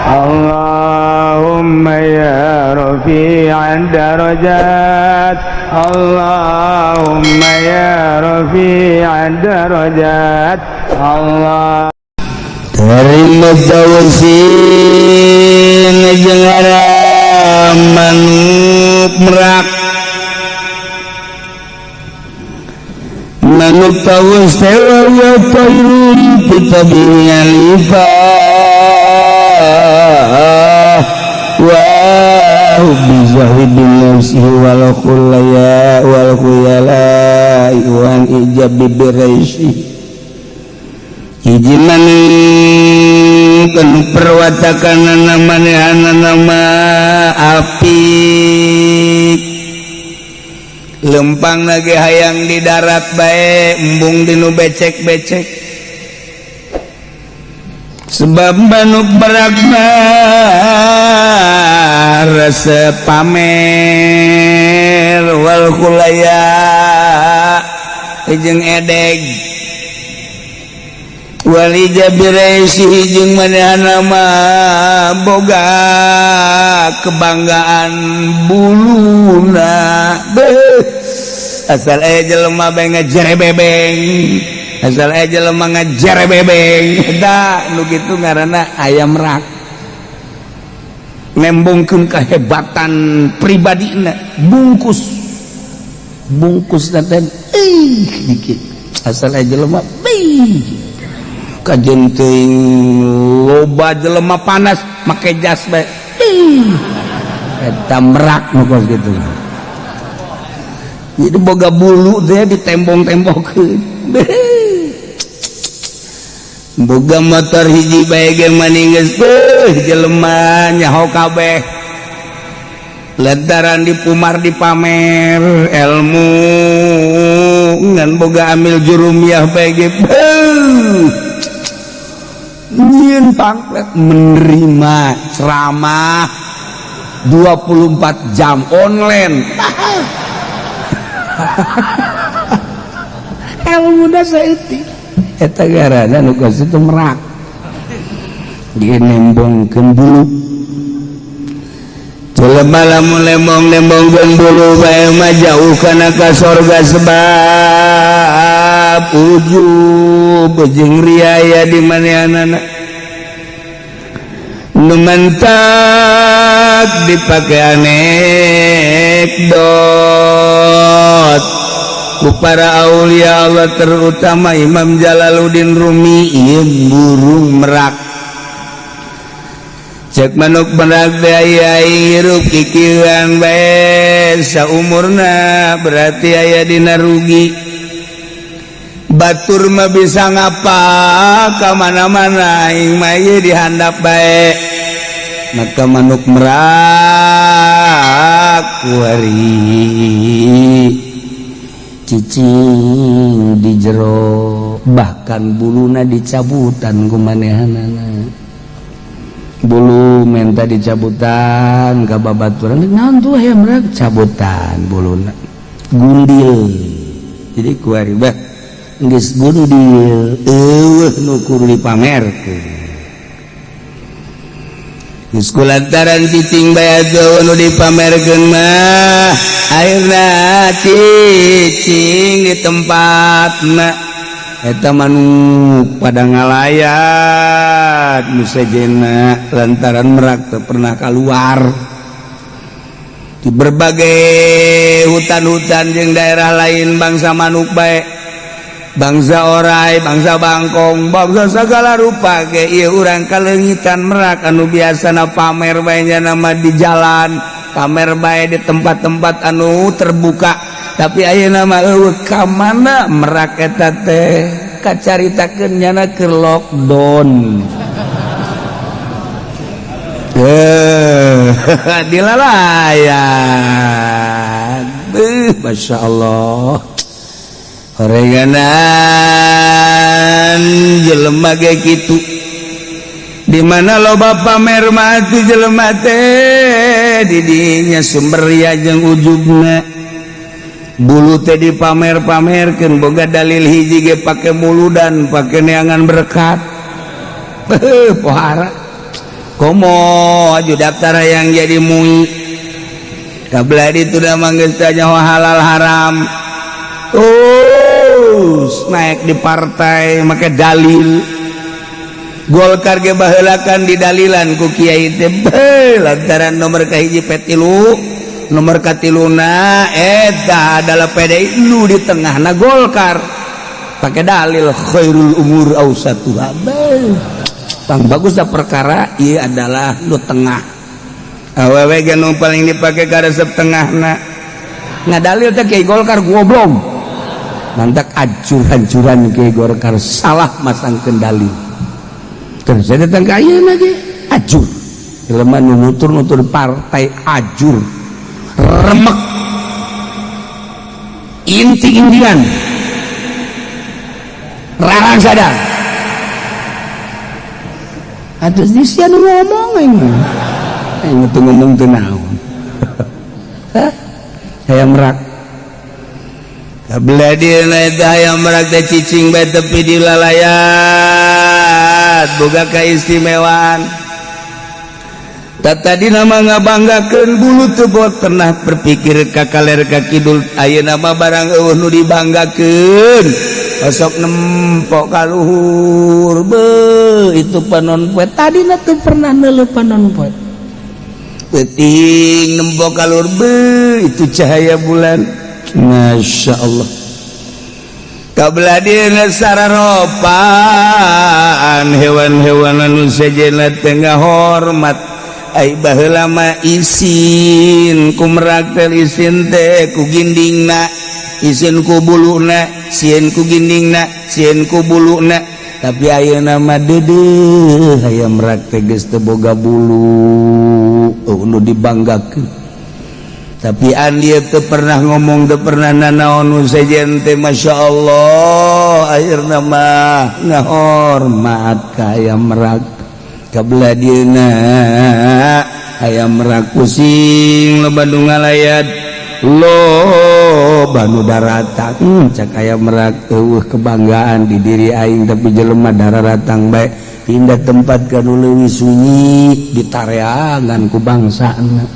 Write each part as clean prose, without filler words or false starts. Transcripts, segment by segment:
اللهم يا رفيع الدرجات، اللهم يا رفيع الدرجات، الله Terima tawusin jeung manuk merak, manuk tawus teh ya tayrun titabinya lifah wa bizahidin nafsihi wal khulaya wal khuyala wan ijab biraisi. Hiji manuk anu perwatakanana manehanana mah apik, lempang lagi hayang di darat bae, embung dinu becek-becek, sebab manuk merak mah resep pamer wal khulaya jeung edeg wali jabiraisi jeung manehana mah boga kebanggaan buluna. Beuh, asal aya jelema bae ngejere bebeng, asal aya jelema ngejere bebeng. Eta nu kitu ngaranna ayam rak, nembongkeun kehebatan pribadina, bungkus bungkus teh ih dikit, asal aya jelema beuh kajen teuing loba jelema panas make jas bae. Ih, eta merak nu kos kitu. Jadi boga bulu teh ditembong-tembongkeun. Boga motor hiji bae ge maning geus beuh jelema nyaho kabeh lantaran dipumar dipamer ilmu. Ngan boga amil jurumiyah bae ge beuh nyieun pamflet, menerima ceramah 24 jam online. Ilmu da saeutik, eta garana nu kos itu merak, dia nembongkeun bulu. Jelema lamun lembong-lembongkeun bulu bae mah jauh kana ka sorga, sebab ujub jeung riaya di manehanana. Nu mantak dipake anekdot ku para aulia Allah, terutama Imam Jalaluddin Rumi, ieu burung merak. Cek manuk merak teh aya hirup kikieuan bae saumurna berarti aya dina rugi. Batur mah bisa ngapa ka mana-mana, aing mah ieu dihandap bae. Maka manuk merak kuari cicing di jero, bahkan buluna dicabutan ku manehanana. Bulu menta dicabutan ka babaturan, naon tuh hayam merak, cabutan buluna gundil. Jadi kuari bah geus gundil, eueuh nu kudu dipamerkeun. Geus kulantaran cicing bae atuh nu dipamerkeun mah, akhirna cicing di tempatna. Eta manuk pada ngalayat nu sejena lantaran merak teu pernah keluar di berbagai hutan-hutan jeung daerah lain. Bangsa manuk bae, bangsa orai, bangsa bangkong, bangsa segala rupa ge ieu urang kaleungitan merak anu biasana pamer bae nya nama di jalan, pamer bae di tempat-tempat anu terbuka. Tapi ayeuna mah eueuh. Ka mana merak eta teh? Kacaritakeun nyana keur lockdown eh dilalayan. Beuh, Masya Allah, horenganan jelema ge kitu. Di mana loba pamer mah atuh jelema teh, di dinya sumber ria jeung ujubna. Bulu teh dipamer-pamerkeun, boga dalil hiji ge pake muludan, pake neangan berkat. Pohara. Komo aju daftar yang jadi MUI. Kabelah itu udah manggil tanya halal haram. Terus naik di partai make dalil. Golkar ge baheulakan didalilan ku kiai teh lantaran nomor kahiji P3, nomor katiluna eta adalah PDI, nu di tengahna Golkar. Pakai dalil khairul umur ausatuha. Pang bagus dah perkara ieu adalah nu tengah. Awewe ge nu paling dipake karesep tengahna. Ngadalil teh kiai Golkar goblok. Mantak acur-ancuran kiai Golkar salah masangkeun dalil. Terus saya datang ke ayeuna ge ajur. Jelema nu nutur-nutur partai ajur. Remek. Inti-intian. Rarang sadar. Aduh, di sia nu ngomong aing. Aing teu ngomong teu naon. Hah? Hayang merak. Kabelah dieuna eta hayang merak teh cicing bae tepi di lalayat. Boga keistimewaan. Tadi nama ngabanggakeun bulu teu bot pernah berpikir ka kaler ka kidul, ayeuna mah barang eueuh nu dibanggakeun. Osok nempok ka luhur be itu panon poe tadina teu pernah neuleuh panon poe. Peuting nempok ka luhur be itu cahaya bulan. Masya Allah. Kabelah dieuna sararopan hewan-hewan anu sejenna teh ngahormat. Ai baheula mah isin ku merak teh, isin teh ku gindingna, isin ku buluna, sieun ku gindingna, sieun ku buluna. Tapi ayeuna mah deudeuh hayam merak teh geus teu boga bulu, nu dibanggakeun. Tapi an dia teu pernah ngomong, teu pernah nanaon nu sejen teh Masya Allah akhirna mah ngahormat ka hayam merak. Kabelah dieuna hayam merak pusing loba nu ngalayat loba nu daratang. Cak hayam merak eueuh kebanggaan di diri aing tapi jelema daratang bae pindah tempat ka nu leuwih sunyi ditareangan ku bangsana.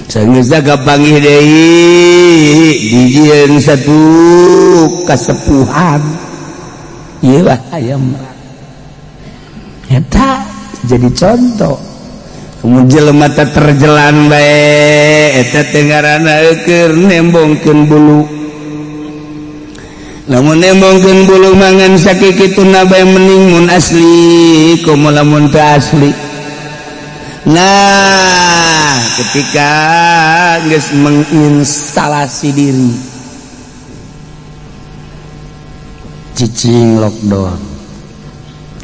Sanggeus kapanggih deui dijieun satu kasepuhan. Ieu lah hayam merak. Eta jadi contoh. Kemudian jelema teh terjelan bae eta teh ngaranna keur nembongkeun bulu. Lamun nembongkeun bulu mangan sakikituna bae mending mun asli komo lamun teu asli. Nah, ketika geus menginstalasi diri cicing lockdown.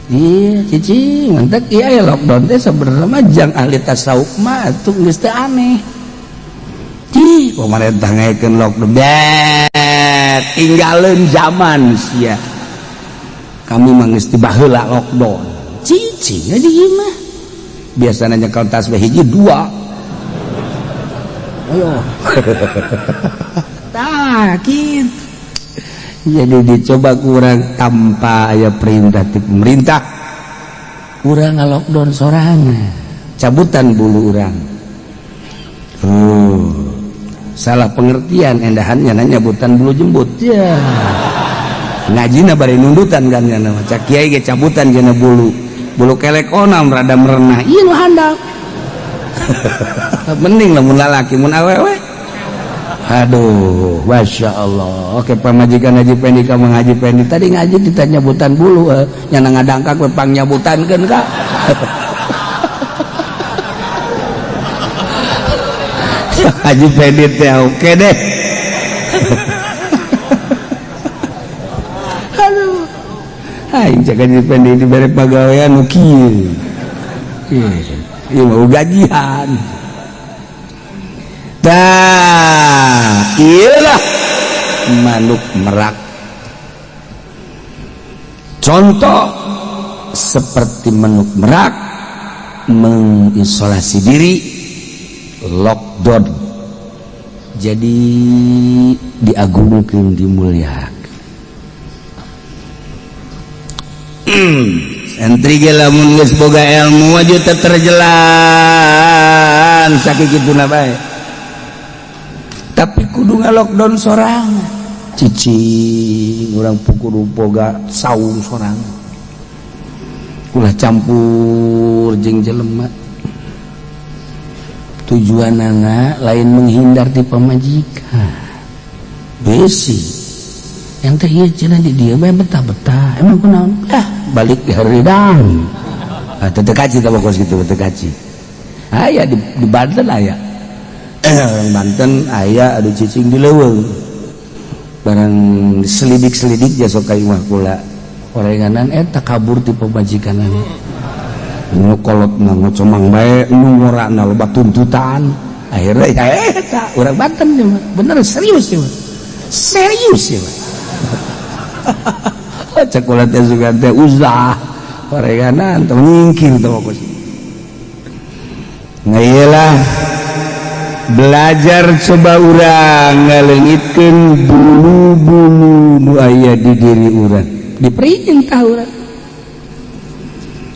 Iya, cicing mantak iya ya lockdown teh sebenarnya mah jang ahli tasawuf mah atuh geus teu aneh. Cih, pemerintah ngaekeun lockdown. Bet, tinggalin zaman sia. Kami mah geus ti baheula lockdown. Cicing aja ieu mah. Biasanya nyekel tasbih hiji dua. Ayo. Tah, kitu. Jadi dicoba kurang tanpa aya perintah ti pemerintah. Urang ngalockdown sorangan. Cabutan bulu urang. Oh, salah pengertian endahannya nanya nyabutan bulu jembut. Ya. Ngajina bari nundutan kan nya mah. Cak kiai ge cabutan jana bulu. Bulu kelek onam rada merenah. Ieu nu handap. Mending lamun lalaki mun awewe. Aduh, Masya Allah. Oke, pamajikan Haji Pendi ka Mang Haji Pendi tadi ngaji ditanya nyabutan bulu, nyana ngadangkak we pang nyabutankeun ka. Haji Pendi teh oke deh. Aduh. Aing cek Haji Pendi dibere pagawean nu kieu. Ieu mau gajian. Tah, iyalah manuk merak. Contoh seperti manuk merak mengisolasi diri, lockdown. Jadi diagungkeun, dimuliakan. Santri ge lamun geus boga ilmu aja teu terjelan sakituna bae, tapi kudu nga-lockdown sorangan. Cicing, urang kudu boga saung sorangan, ulah campur jeung jelema. Tujuanana lain menghindar di pamajikan, besi yang teh ieu cenah di dieu bae betah-betah. Emang kunaon? Ah, balik di haridang. Ah, teu kaci teh kos kitu, teu kaci. Aya di Banten, aya orang Banten, aya anu cicing di leuweung. Barang selidik-selidik jasa ka imah kula, orenganan eta kabur ti pamajikanana. Nu kolot na ngocomang bae, nu ngorana loba tuntutan. Akhirnya ya eta urang Banten ya mah. Bener, serius ya mah, serius ya mah. Cek kula teh sugan teh uzlah orenganan teh nyingkir teh kos. Nah, iyalah, belajar, coba urang ngaleungitkeun bulu-bulu nu aya di diri urang, diperintah urang.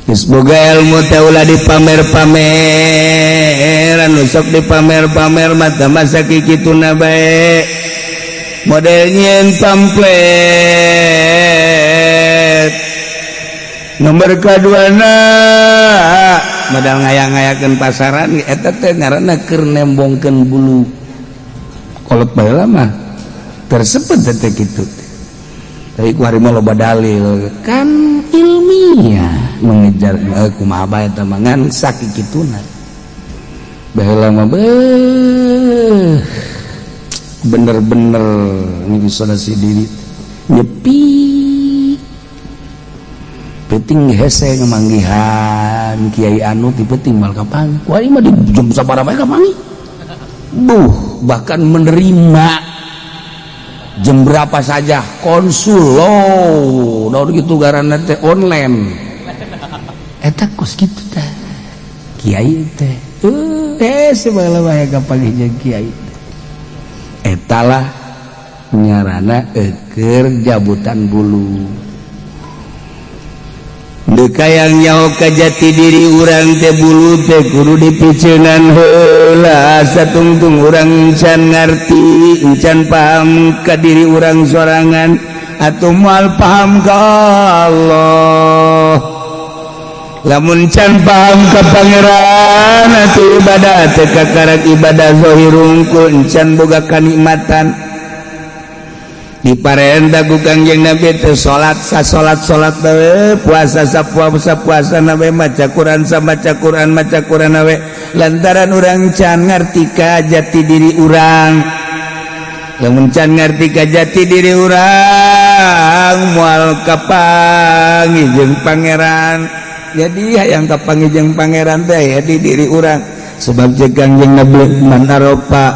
Geus boga ilmu teh ulah dipamer-pamer. Anu sok dipamer-pamer mata masa kikituna bae, model nyieun pamflet. Nomor kaduana, modal ngayang-ngayakeun pasaran. Eta teh ngaranna keur nembongkeun bulu. Kolot baheula mah tersebut teh kitu, tapi ku hari mah loba dalil kan ilmiah mengejar. Kumaha bae eta mah, ngan sakikituna. Baheula mah beuh, bener-bener ngisolasi diri, nyepi. Penting hese ngemanggihan kiai anu ti penting mal kapan ku ari mah di jam sabaraha bae kapanggih. Buh, bahkan menerima jam berapa saja konsul lo daun gitu, garana teh online. Eta kos kitu teh kiai teh hese baheula bae kapanggih jeung kiai teh. Etalah nyarana eker jabutan bulu. Deka yang nyaho ka jati diri urang teh, bulu teh kudu dipiceunan heula. Satungtung urang can ngarti, can paham ka diri urang sorangan, atau moal paham ka Allah. Lamun can paham ka Pangeran, atuh ibadah teh kakarak ibadah zahir hungkul, can boga kanikmatan. Diparenta ku Kangjeng Nabi teh salat sa salat salat bae, puasa sa puasa puasa na bae, maca Quran sa maca Quran maca Quran we, lantaran urang can ngarti ka jati diri urang. Lamun can ngarti ka jati diri urang, moal kapanggih jeung Pangeran. Jadi hayang kapanggih jeung Pangeran teh ya di diri urang, sebab jeung Kangjeng Nabi, man arofa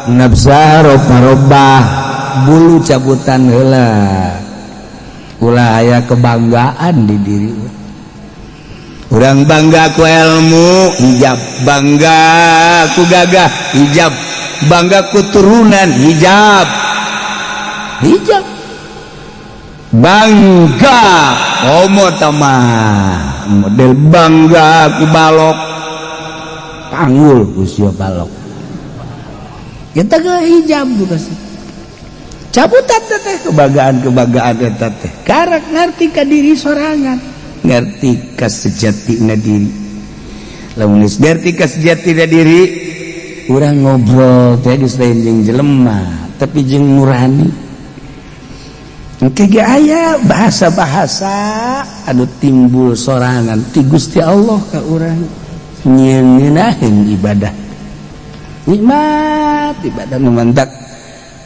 nafsa arofa robbah. Bulu cabutan heula, ulah aya kebanggaan di diri urang. Bangga ku ilmu, hijab. Bangga ku gagah, hijab. Bangga ku turunan, hijab, hijab. Bangga homo tamah model bangga ku balok, panggul usia balok kita ke hijab juga sih. Cabutan teh kebanggaan kebanggaan eta teh karak ngerti ka diri sorangan, ngerti ka sejatina diri. Lamun geus ngerti ka sejatina diri, urang ngobrol teh geus lain jeung jelema, tapi jeung nurani. Engke ge aya bahasa-bahasa anu timbul sorangan ti Gusti Allah ka urang, nyieun ibadah nikmat, ibadah nu mantak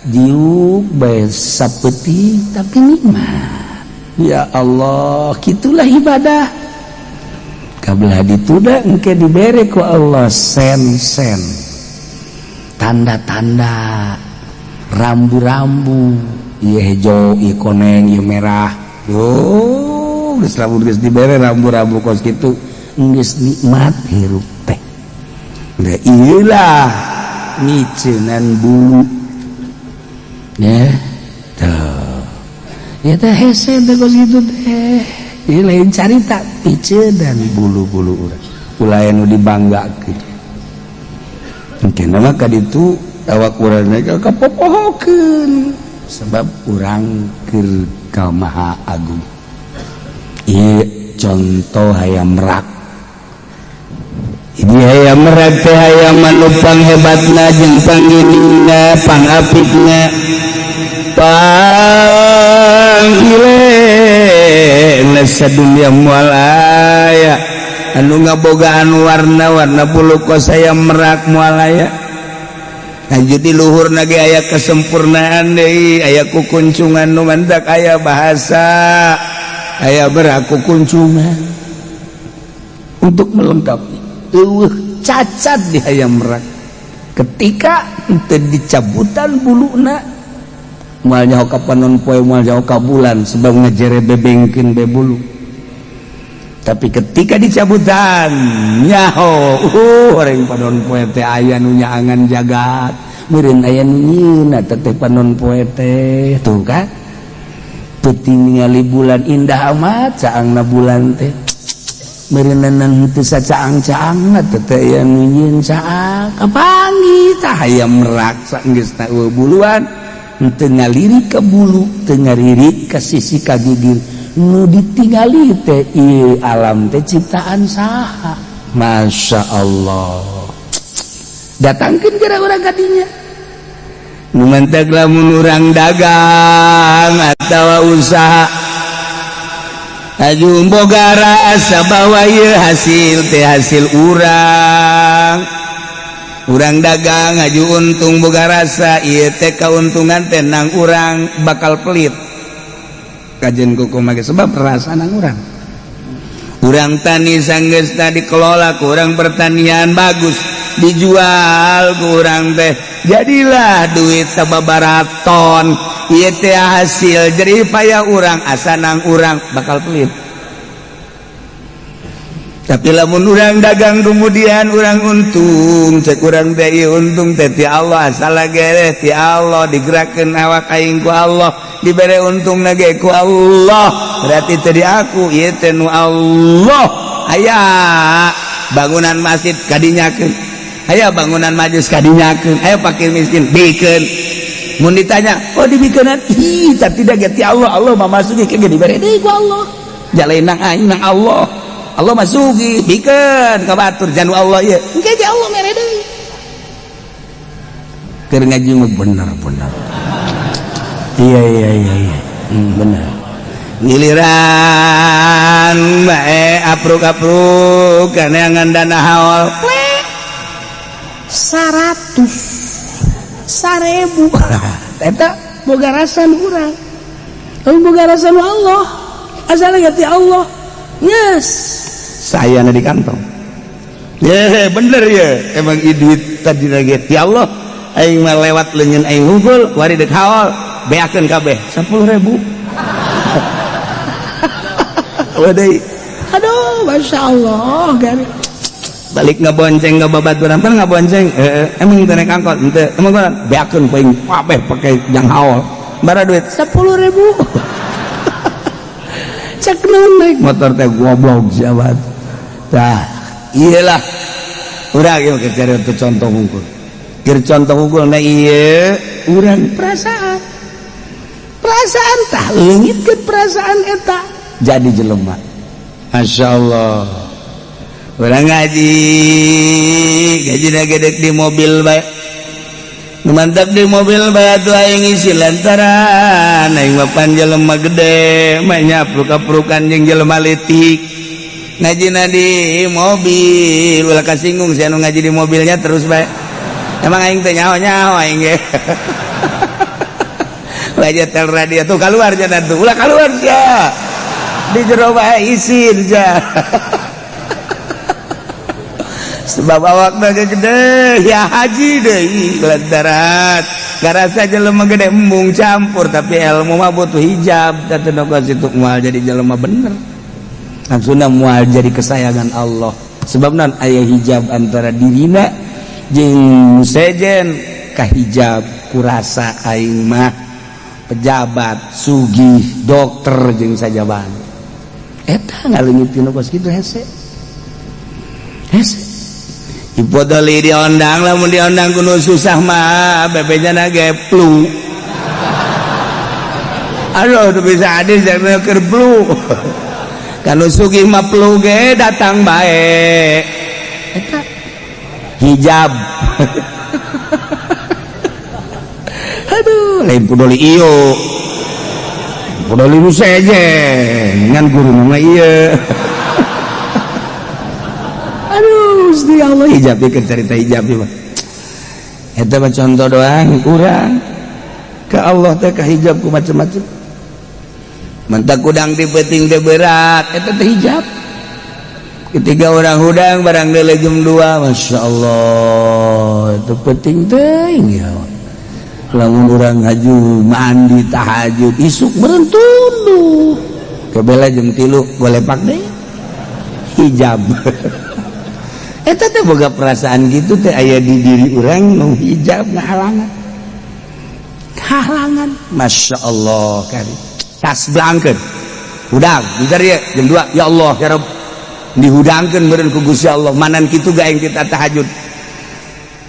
diuk bae sapeuting tapi nikmat. Ya Allah, gitulah ibadah. Kabelah dituda engke dibere ku Allah sen-sen, tanda-tanda, rambu-rambu, ieu hejo, ieu koneng, ieu merah. Yo geus, lamun geus dibere rambu-rambu kos kitu, geus nikmat hirup teh. Nah, iyalah miceunan bulu ya tuh ya teh, hese teh kos kitu teh. Ini lain carita, picedan bulu-bulu urang ulah nu dibanggakeun. Mungkin mah kaditu awak urang kapopohokeun sebab urang keur ka Maha Agung. Ieu contoh hayam merak. Ini hayam merak teh hayam anu panghebatna jeung pangginingna, pangapikna, panggile sadunia. Moal aya anu ngabogaan warna-warna bulu kos hayam merak, moal aya. Lanjut di luhur ge aya kesempurnaan deui, aya kukuncungan nu mantak aya bahasa aya beraku kuncungan untuk melengkapi. Eueuh cacat di hayam merak. Ketika teu dicabutan buluna, moal nyaho ka panon poe, moal nyaho ka bulan, sebab ngejere bebengkeun be bulu. Tapi ketika dicabutan, nyaho orang panon poe teh aya nu nyaangan jagat, meureun aya nu nyieun teh panon poe teh. Tuh kan, peuting ningali bulan indah amat caangna bulan teh, meureunan teu sacaang-caangna teh aya nu nyieun caang. Kapanggih tah hayam merak saenggeusna eueuh buluan, teu ngalirik ka bulu, teu ngalirik ka sisi ka gigir. Nu ditingali teh ieu alam teh ciptaan saha? Masya Allah. Datangkeun kira urang kadinya. Nu mantak lamun urang dagang atawa usaha, aju boga rasa bahwa ieu hasil teh hasil urang. Urang dagang aju untung, boga rasa ieu teh kauntungan teh nang urang, bakal pelit kajen kuku make sebab rasa nang urang. Urang tani, sanggeusna dikelola ku urang pertanian bagus, dijual ku urang teh jadilah duit sababaraton, ieu teh hasil jerih payah urang, asa nang urang, bakal pelit. Tapi lamun urang dagang kemudian urang untung, cek urang teh ieu untung teh ti Allah, asal gereh ti Allah, digerakkeun awak aing ku Allah, dibere untung ge ku Allah, berarti teh di aku, ieu teh nu Allah. Aya bangunan masjid kadinyakeun, aya bangunan majlis kadinyakeun, aya fakir miskin bikeun. Mun ditanya, "Oh, dibikeunan?" Ih, tapi tidak ti Allah, Allah mah masuki ke dibere deui ku Allah, jalain nang aing nang Allah, Allah masuki bikeun ka batur janu Allah ieu engke ge Allah mere deui. Keur ngaji mah bener-bener, iya, bener. Giliran bae apruk-apruk kaneangan dana haul 100 1000, eta boga rasa nu urang, boga rasa nu Allah, asalna ti Allah, yes, saya di kantong ya bener ya. Emang duit tadi lagi ti Allah, aing mah lewat leungeun aing hungkul wari dek haul beakeun kabeh 10.000. Wadai. Aduh, masya Allah, gari. Balik ngebonceng ke babaturan, pernah ngabonceng? Emang teu naik angkot? Henteu. Emang gua beakeun ku aing kabeh pake jang haul. Bara duit 10.000. Cek naon naik motor teh goblok jabat. Tah, iyalah. Urang ieu keur cari contoh hungkul. Keur contoh hungkul na ieu urang perasaan. Perasaan tah leungitkeun perasaan eta jadi jelema. Masya Allah. Urang ngaji, gaji gede di mobil bae. Mantap di mobil bae atuh aing isi lantaran aing mah pan jelema gede, mah nyapruk-aprukan jeung jelema leutik. Ngajina di mobil, ulah kasinggung sia nu ngaji di mobilnya terus bae. Emang aing teh nyaho-nyaho aing ge. Ulah tel radio tuh keluar jangan tuh, ulah keluar sia. Di jero bae isin sia. Sebab awak gede ya haji deui lantaran garasa jelema gede embung campur, tapi ilmu mah butuh hijab tatu situ moal jadi jelema bener, langsung moal jadi kesayangan Allah sebab non aya hijab antara dirina jeung sejen kahijab kurasa aing mah pejabat sugih dokter jeung sajaban. Eta ngaleungit tina kos kitu hese. Hese. Ipodoli diondang, lamun diondang kudu susah mah bebejana ge flu. Aduh, teu bisa hadis jangan keur flu. Kanu sugih mah flu ge datang bae. Eta hijab. Aduh, lain pudoli ieu. Pudoli nu sejen, ngan guru mah ieu. Aduh, Gusti Allah hijab ieu cerita hijab ieu mah. Eta mah contoh doang urang. Ka Allah teh ka hijab ku macem-macem. Mentak hudang di peuting teh berat, eta teh hijab. Ketika orang hudang barang deuleu jam 2, Masya Allah, itu penting teuing ya. Lamun urang haju mandi tahajud isuk meureun tunduh. Kebela jam 3 golepak deui. Hijab. Eta teh boga perasaan gitu teh aya di diri urang nu hijab ngahalangan. Halangan, Masya Allah kari. Tas blangkeun. Hudang, bentar ya jam 2. Ya Allah, ya Rabb. Dihudangkeun meureun ku Gusti Allah. Manan kitu gaeng kita tahajud.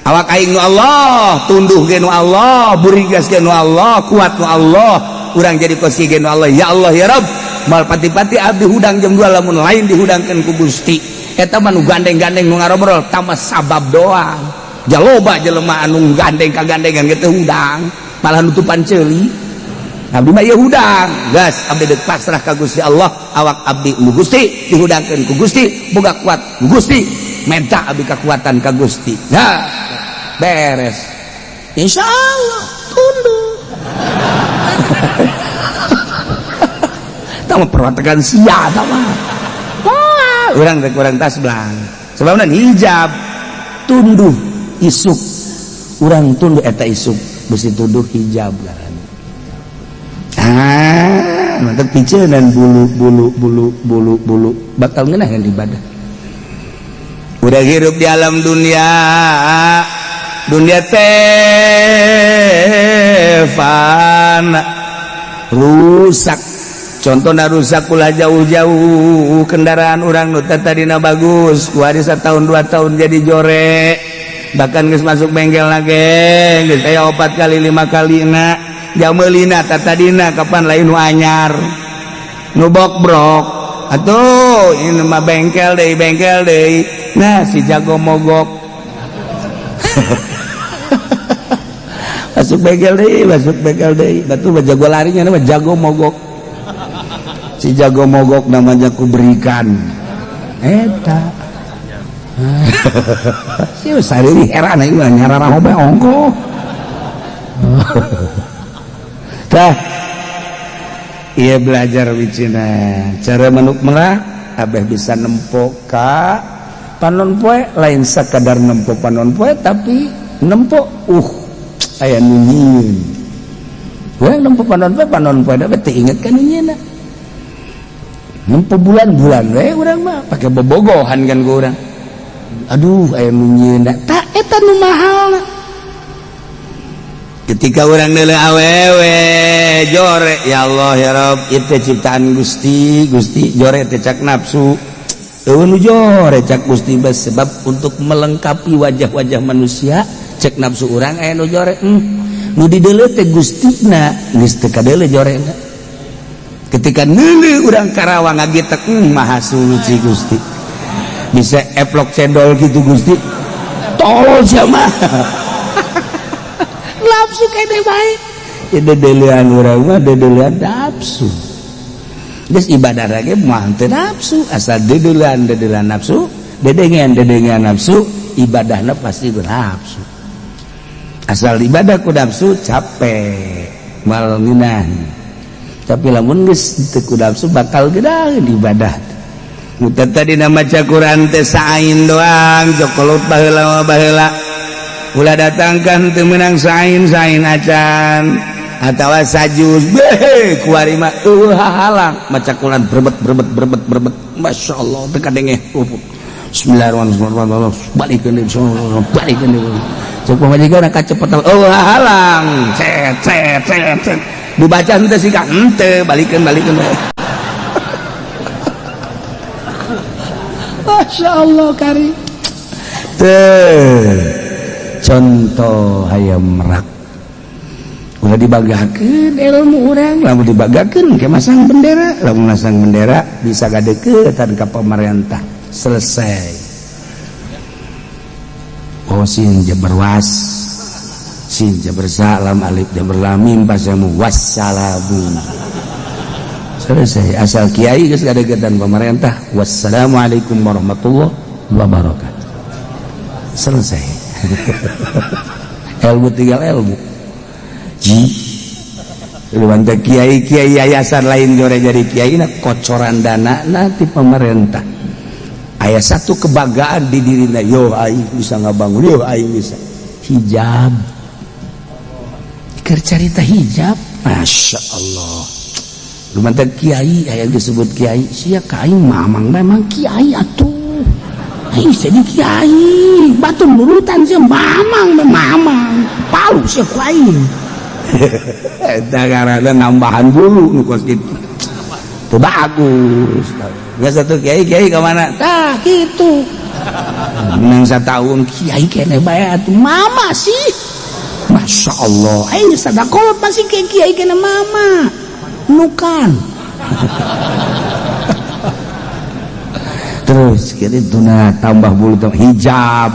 Awak aing nu Allah, tunduh ge nu Allah, burigas ge nu Allah, kuat nu Allah, urang jadi kos ge nu Allah. Ya Allah ya Rabb. Mal pati-pati abdi hudang jam 2 lamun lain dihudangkeun ku Gusti. Eta mah nu gandeng-gandeng nu ngarobrol tambah sabab doang. Jaloba jelema anu gandeng kagandengan ge teu hudang, malah nutupan ceuli. Abdi mah ieu hudang, gas abdi deuk pasrah ka Gusti Allah, awak abdi nu Gusti dihudangkeun ku Gusti, boga kuat ku Gusti, menta abdi kekuatan ka Gusti. Nah, beres. Insya Allah tunduk. Tama perwatekan sia tama. Wah, urang teh kurang tas belang. Sebabna hijab tunduh isuk. Urang tunduh eta isuk besi tunduh hijab ngaranna. Ah, mantap picenan bulu bulu bulu bulu bulu bakal ngeunaheun ibadah. Udah hirup di alam dunia, dunia teh fana rusak. Contohna rusak ulah jauh-jauh kendaraan urang nu tadina bagus, kuari satahun 2 tahun jadi jore. Bahkan geus masuk bengkel lagi, geus aya 4 kali 5 kali na. Jamelina tatadina kapan lain nu anyar nu bokbrok atuh ini mah bengkel deui nah si jago mogok masuk bengkel deui batu mah jago larinya nama jago mogok si jago mogok namanya kuberikan eta si sariri heran ieu mah nyarara hobe ongkoh. Tah, ia belajar wicina cara manuk merak abeh bisa nempo ka panon poe, lain sakadar nempo panon poe tapi nempo aya nu nyieun. Urang nempo panon poe da teu inget ka nu nyieunna. Nempo bulan-bulan we urang mah pake bobogohan kan ku urang. Aduh aya nu nyieunna. Tah eta nu mahalna. Ketika orang nilai awewe jore ya Allah ya Rabb itu ciptaan Gusti Gusti jore teh cak nafsu eueuh nu jore cak Gusti sebab untuk melengkapi wajah-wajah manusia cek nafsu urang aya nu jore nu dideuleu teh Gustina geus teu kadeuleu jorena. Ketika neuleuh urang Karawang ngagitek maha suci Gusti bisa eplok cendol gitu Gusti tolol sia mah. Nafsu kene bae ya dedelean urang mah dedelean nafsu geus ibadah lagi mah teu nafsu asal dedelean dedelean nafsu dedengean dedengean nafsu ibadahna pasti bernafsu asal ibadah ku nafsu capek mal ngeunah tapi lamun geus teu ku nafsu bakal gedaheun ibadah. Nu tadi maca Quran teh sain doang jokolot baheula baheula ulah datangkan teu meunang sain-sain acan atawa sajus beh kuari mah eueuh hahalang maca Quran berbet berbet berbet berbet Masya Allah teu kadenge. Bismillahirrahmanirrahim balikeun deui balikeun deui cek pamajikan kacepetan eueuh hahalang cet cet cet cet dibaca henteu sih henteu balikeun balikeun. Masya Allah kari teh contoh hayam merak ulah dibanggakeun ilmu urang, lamun dibanggakeun ke masang bendera, lamun masang bendera bisa gadeukeutan ka pemerintah, selesai. Oh sin jabar was, sin jabar sa, lam alif jabar lam mim pasamu wassalamu. Selesai, asal kiai geus gadeukeutan pemerintah, wassalamualaikum warahmatullahi wabarakatuh. Selesai. Ilmu tinggal ilmu. Ji. Lu kiai kiai yayasan lain jore jadi kiai na kocoran dana nanti pemerintah. Aya satu kebanggaan di dirina, yo aing bisa ngabangun, yo aing bisa hijab. Keur carita hijab, Masya Allah. Lu mantap kiai, aya disebut kiai, sia ka aing mamang memang kiai atuh. Aing jadi kiai, batur nurutan sia mamang mamang, palu sia ku aing. Eta ngaranna nambahan bulu nu kos kitu. Teu bagus. Geus satu kiai kiai ka mana? Tah kitu. Menang satahun kiai keneh bae atuh mama sih. Masya Allah, aing sadaqah pasti kiai kiai keneh mama. Nukan. Terus kira tuna tambah bulu tambah hijab.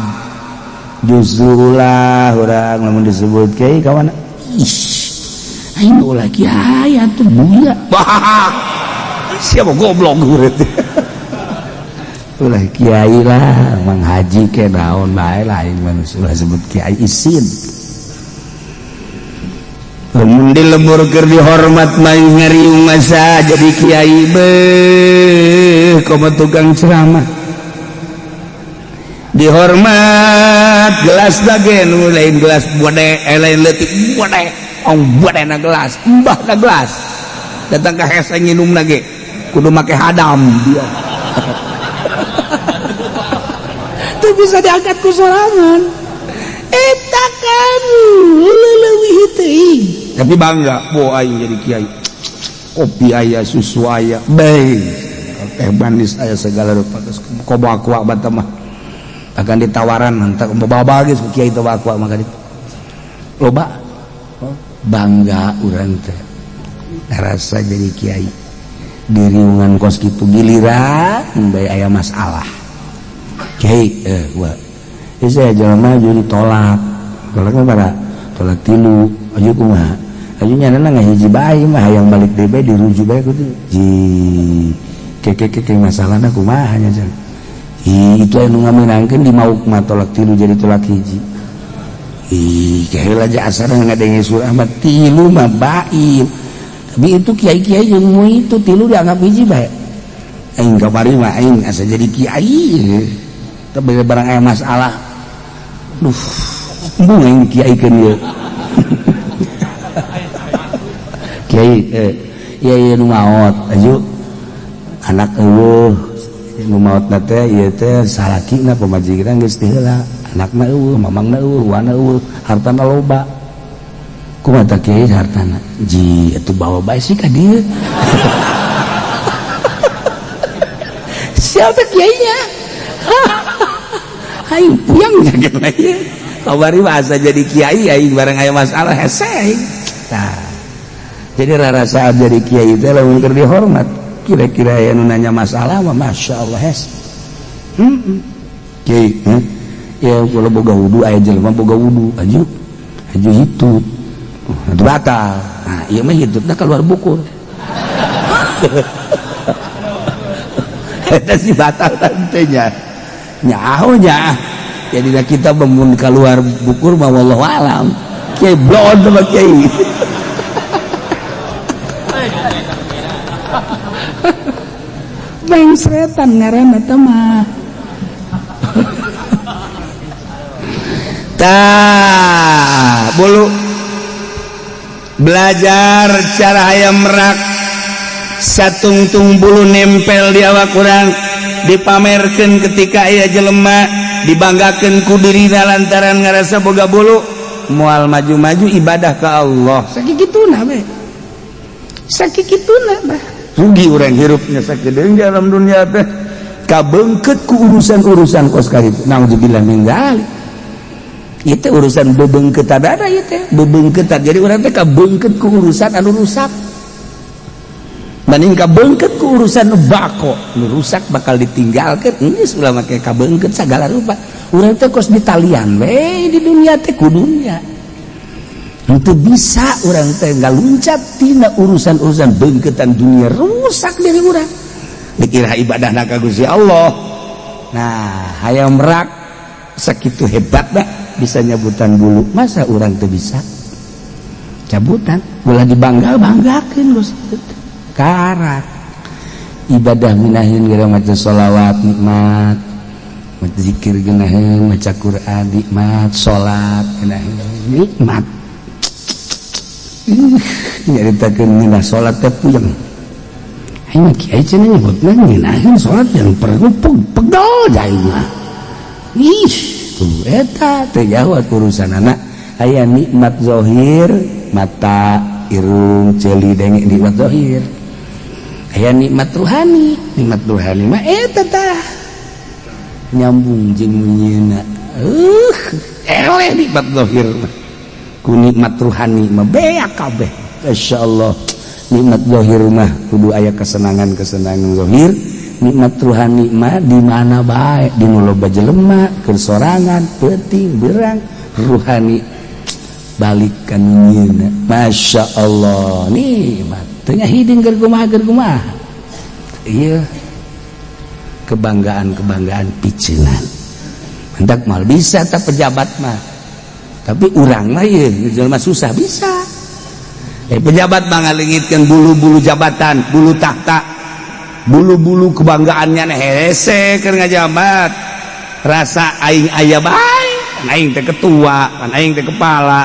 Justru ulah urang lamun disebut kiai ka mana? Ih, aing ulah kiai atuh buya. Wah, siapa goblok berarti. Ulah kiai lah, mang haji ke naon bae lah aing mah ulah sebut kiai isin. Lamun di lembur keur dihormat mah ngariung masa jadi kiai beuh komo tukang ceramah. Dihormat gelas lagi nu lain gelas bode, lain leutik bode, ong bode na gelas, mbah na gelas. Datang ka hese nginum lagi kudu make hadam dia. Teu bisa diangkat ku sorangan. Eta kan leuwih teuing. Tapi bangga, bo aing jadi kiai. Kopi aya, susu aya, bae. Teh manis aya segala rupa geus komo aqua bata mah. Akan ditawaran entak bawa geus ku kiai teh aqua mah ka ditu. Loba bangga urang teh. Rasa jadi kiai. Diriungan kos kitu giliran bae aya masalah. Kiai gua saya jelema jadi tolak. Tolakna pada tolak tilu, aju kumaha? Aju nyana ngahiji bae mah hayang balik deui bae dirujuk bae kudu. Ji keke masalahna kumaha nya cenah. Ih, itu anu ngamenangkeun di mauk mah tolak tilu jadi tolak hiji. Ih, kaheula aja asana ngadenge surah mah tilu mah bain. Tapi itu kiai-kiai yang mau itu tilu dianggap hiji bae. Aing kamari mah aing asa jadi kiai. Tapi barang aya masalah. Duh, embung aing kiaikeun ieu. Kiai ieu ieu nu maot aju anak eueuh nu maotna teh ieu teh salakina pamajikan geus teu heula, anakna eueuh, mamangna eueuh, wana eueuh, hartana loba. Kumaha tah kiai hartana? Ji atuh bawa bae sih ka dieu. Siapa kiainya? Aing puyang jaga ieu. Kamari mah asa jadi kiai aing bareng aya masalah hese aing. Tah. Jadi rarasaan jadi kiai teh lamun keur dihormat, kira-kira aya nu nanya masalah mah masyaallah hese. Heeh. Kiai, heh. Ya kula boga wudu aya jelema boga wudu, aju aju hitut. Itu batal. Nah, ieu mah hitutna keluar bukur. Eta sih batal tantenya. Nyaho nya. Jadi kita memun keluar bukur mah wallahu alam. Kiai blon sama kiai. Bengsretan ngaranna teh mah. Tah, bulu belajar cara hayam merak satungtung bulu nempel di awak urang dipamerkeun ketika aya jelema dibanggakeun ku dirina lantaran ngarasa boga bulu moal maju-maju ibadah ka Allah. Sakituna we, sakituna bah rugi urang hirupnya sakieu di alam dunia teh. Kabeungkeut ku urusan-urusan kos kitu. Naudzubillah min dzalik. Itu urusan bebeungkeutan ada ieu teh, bebeungkeutan. Jadi urang teh kabeungkeut ku urusan anu rusak. Banding kabeungkeut ku urusan nu bako, nu rusak bakal ditinggalkeun, geus ulah make kabeungkeut sagala rupa. Urang teh kos ditalian we di dunia teh ku dunia. Henteu bisa urang teh ngaluncat tina urusan-urusan beungkeutan dunia, rusak diri urang. Dikira ibadah ka Gusti Allah. Nah, hayang merak sakitu hebat dah bisa nyabutan bulu, masa urang teu bisa cabutan? Ulah dibangga-banggakeun, geus karak ibadah minahin gara maca sholawat nikmat, maca zikir geunaheun, maca Quran nikmat, salat geunaheun nikmat. Nyaritakeun ngeunah salat teh puyeng. Aing mah kiai cenah nyebutna ngeunaheun salat yang perlu pegel aing mah. Ih, tuh eta teh jauh urusanana. Aya nikmat zahir, mata, irung, ceuli, denge, nikmat zahir. Aya nikmat ruhani, nikmat ruhani mah eta tah nyambung jeung nyieuna. Eleh nikmat zahir mah ku nikmat ruhani mah beak kabeh. Masyaallah, nikmat zahir mah kudu aya kesenangan-kesenangan zahir. Nikmat ruhani mah di mana bae, di nu loba jelema, keur sorangan, peuting berang, ruhani balik ka nu nyieuna. Masya Allah, nikmat teu hiding keur kumaha, keur kumaha. Ieu kebanggaan-kebanggaan piceunan hendak mal bisa tak pejabat mah, tapi urang mah ieu jelema susah bisa. Pejabat mah ngalengitkeun bulu-bulu jabatan, bulu tahta, bulu-bulu kebanggaannya hese keur ngajabat. Rasa aing aya bae, pan aing teh ketua, pan aing teh kepala,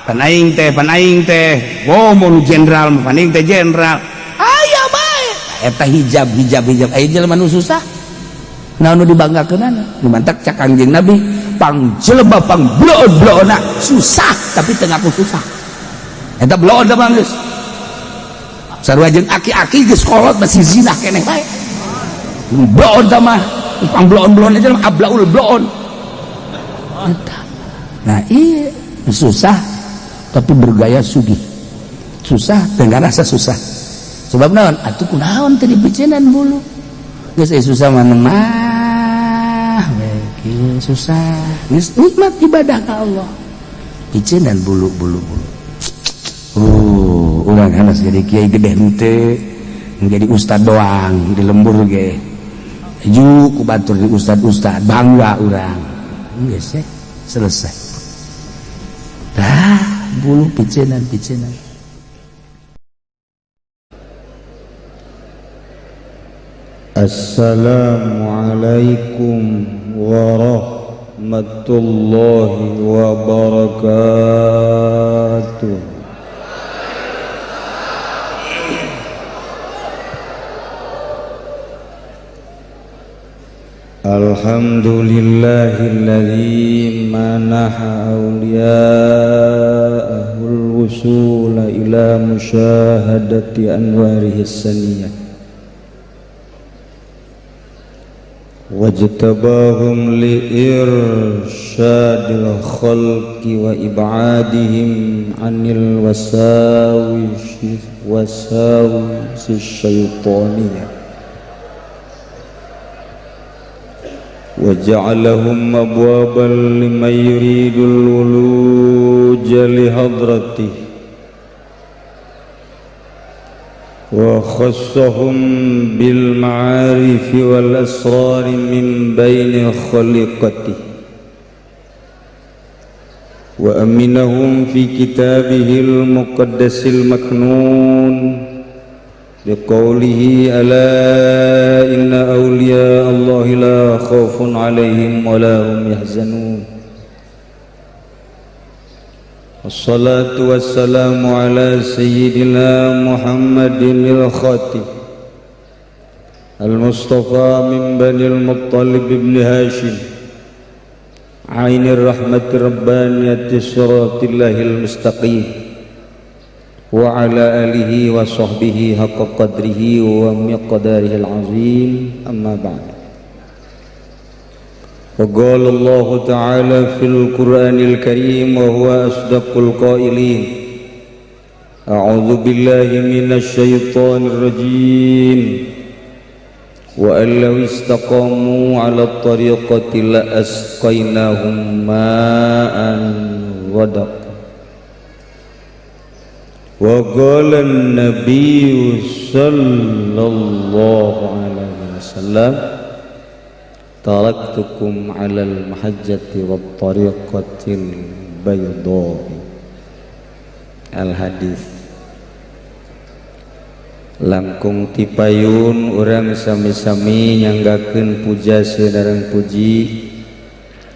pan aing teh, pan aing teh, oh mau jenderal, pan aing teh jenderal. Aya bae. Eta hijab, hijab, hijab. Aya jelema nu susah. Naon nu dibanggakeunana? Nu mantak cak Kangjeng Nabi, pang jelema pang bloon-bloonna susah tapi teu ngaku susah. Eta bloon da mah geus. Sarua jeung aki-aki geus kolot masih zina keneh bae. Bloon da mah, pang bloon-bloon aja ablaul bloon. Eta. Nah, iya susah tapi bergaya sugih. Susah teu ngarasa susah. Sebab naon? Atuh kunaon teu dipiceunan bulu. Geus susah mah mah we kieu susah. Geus nikmat ibadah ka Allah. Piceunan bulu-bulu bulu. Urang hanas jadi kiai gede henteu, jadi ustad doang di lembur ge. Ju ku batur di ustad-ustad bangga urang. Geus selesai. Dah bulu piceunan piceunan. Assalamualaikum warahmatullahi wabarakatuh. Alhamdulillahilladzi manaha awliya'ahul wusula ila musyahadati anwarihi saniyah wajtabahum liirsyadil khalqi wa ibadihim anil wasawisi syaitaniyah وجعلهم أبوابا لمن يريد الولوج لحضرته وخصهم بالمعارف والأسرار من بين خلقته وأمنهم في كتابه المقدس المكنون بقوله ألا إن أولياء الله لا خوف عليهم ولا هم يحزنون. الصلاة والسلام على سيدنا محمد الخاتم المصطفى من بني المطلب بن هاشم عين الرحمة الربانية صراط الله المستقيم وعلى آله وصحبه حق قدره ومقداره العظيم. أما بعد. وقال الله تعالى في القرآن الكريم وهو أصدق القائلين أعوذ بالله من الشيطان الرجيم وأن لو استقاموا على الطريقة لأسقيناهم ماء غدقا. وقال النبي صلى الله عليه وسلم تركتكم على المحجة والطريقة البيضاء. الحديث. Langkung tipayun urang sami-sami nyanggakeun puja sareng puji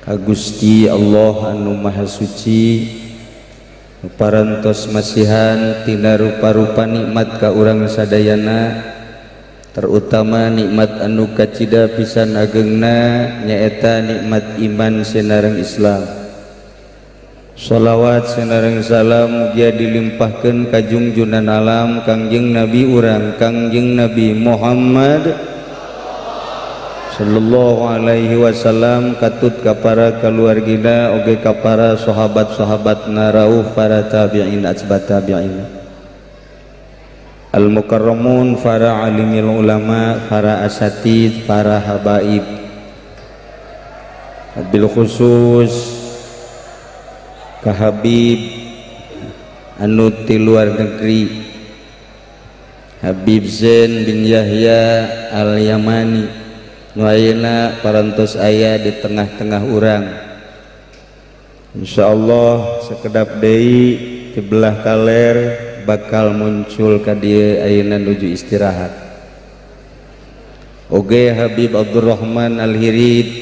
ka Gusti Allah anu Maha Suci, parantos masihan tina rupa-rupa nikmat ka urang sadayana, terutama nikmat anu kacida pisan agengna, nyaeta nikmat iman sinareng Islam. Sholawat sinareng salam mugia dilimpahkeun ka jungjunan alam Kangjeng Nabi urang, Kangjeng Nabi Muhammad sallallahu alaihi wasallam, katut ka para kaluargina oge ka para sahabat-sahabat narauh, para tabi'in, atba tabi'in, al mukarramun, para alimil ulama, para asatid, para habaib, bil khusus ka Habib anu ti luar negeri, Habib Zain bin Yahya Al Yamani, nu ayeuna parantos aya di tengah-tengah urang. Insyaallah sekedap deui di belah kaler bakal muncul ka dieu, ayeuna nuju istirahat. Oge Habib Abdurrahman Al Hirid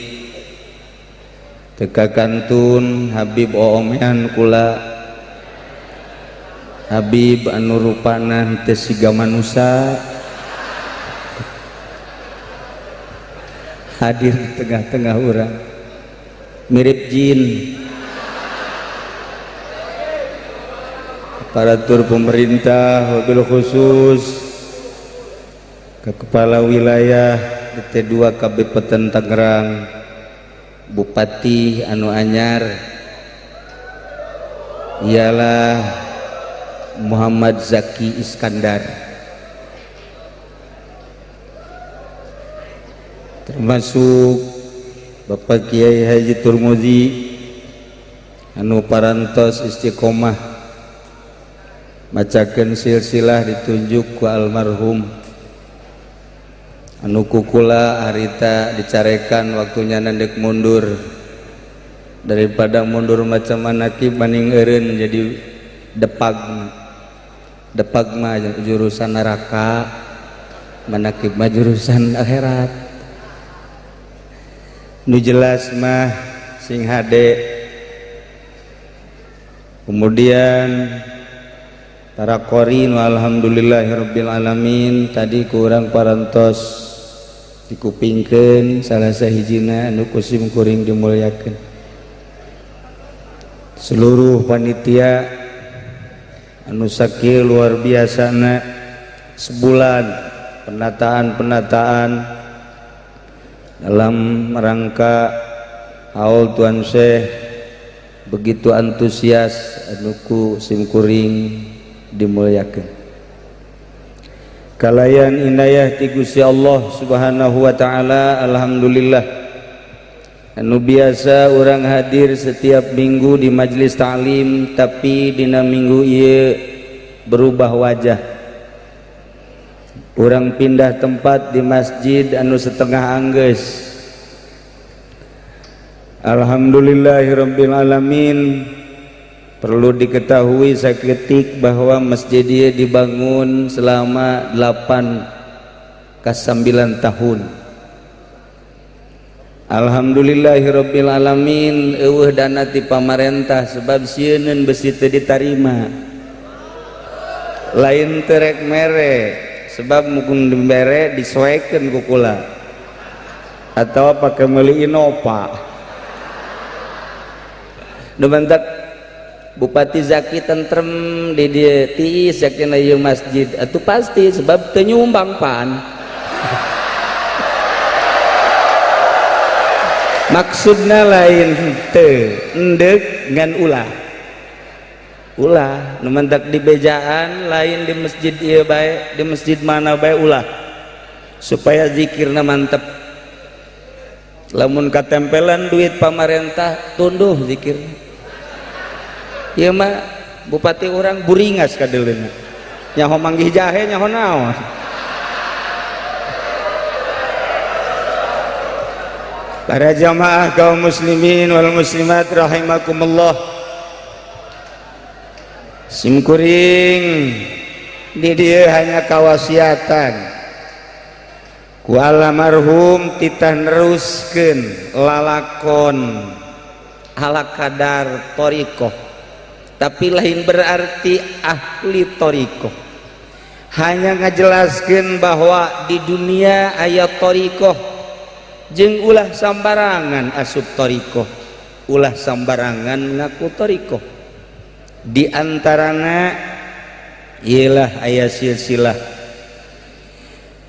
teka kantun, Habib oomean kula, Habib anu rupana teu siga manusa hadir di tengah-tengah urang, mirip jin. Aparatur pemerintah, wabil khusus ke kepala wilayah DT2 Kabupaten Tangerang, Bupati anu anyar ialah Muhammad Zaki Iskandar, termasuk Bapak Kiai Haji Turmuzi anu parantos istiqomah macakeun silsilah ditunjuk ku almarhum, anu kukula harita dicarekan waktunya nandek mundur, daripada mundur macam manaki maning eureun jadi depag depag mah jurusan neraka, manakib mah jurusan akhirat. Nu jelas mah sing hade. Kemudian para qorin, alhamdulillahirabbil alamin, tadi kurang parantos dikupingkeun salah sahijina anu kusim kuring dimuliakeun, seluruh panitia anu sakil luar biasana sebulan penataan-penataan dalam rangka haul Tuan Syekh begitu antusias anu ku simkuring dimuliakeun. Kalayan inayah ti Gusti Allah Subhanahu wa taala, alhamdulillah anu biasa urang hadir setiap minggu di majelis ta'lim, tapi dina minggu ieu berubah wajah, urang pindah tempat di masjid anu setengah anggeus. Alhamdulillahirabbil alamin. Perlu diketahui saketik bahwa masjid ieu dibangun selama 8 ke 9 tahun. Alhamdulillahirabbil alamin, eueuh dana ti pamarentah sebab sieuneun besi teu ditarima. Lain terek mere sebab mungkin dibere disoekeun ku kula atau pakai meuli Innova. Dementak Bupati Zaki tentrem di dieu tiis yakin ieu masjid atuh pasti sebab teu nyumbang pan. Maksudna lain henteu endek ngan ulah ulah nu mentak di bejaan lain di masjid ieu bae, di masjid mana bae ulah, supaya zikirna mantep. Lamun katempelan duit pamarentah, tunduh zikir. Ieu mah bupati urang buringas kadeuleuna, nyaho manggih jahe, nyaho naon. Para jamaah kaum muslimin wal muslimat rahimakumullah, simkuring di dieu hanya kawasiatan ku almarhum, titah neruskeun lalakon ala kadar thoriqoh, tapi lain berarti ahli thoriqoh, hanya ngajelaskeun bahwa di dunia aya thoriqoh jeung ulah sambarangan asup thoriqoh, ulah sambarangan ngaku thoriqoh. Di antarana ialah aya silsilah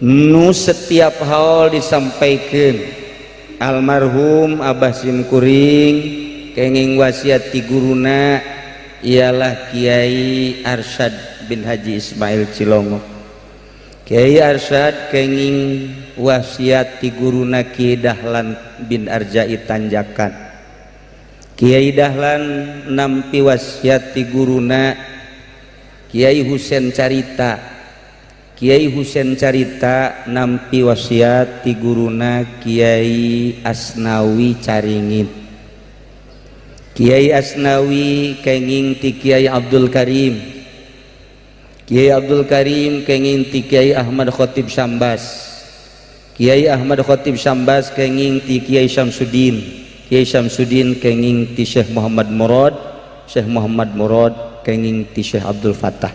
nu setiap haul disampaikan almarhum Abah simkuring kenging wasiat ti guruna, ialah Kiai Arsyad bin Haji Ismail Cilongok. Kiai Arsyad kenging wasiat ti guruna Kiai Dahlan bin Arjai Tanjakan. Kiai Dahlan nampi wasiat ti guruna Kiai Husen Carita. Kiai Husen Carita nampi wasiat ti guruna Kiai Asnawi Caringin. Kiai Asnawi kenging ti Kiai Abdul Karim. Kiai Abdul Karim kenging ti Kiai Ahmad Khatib Sambas. Kiai Ahmad Khatib Sambas kenging ti Kiai Syamsuddin. Kiai Syamsuddin kenging ti Syekh Muhammad Murad. Syekh Muhammad Murad kenging ti Syekh Abdul Fattah.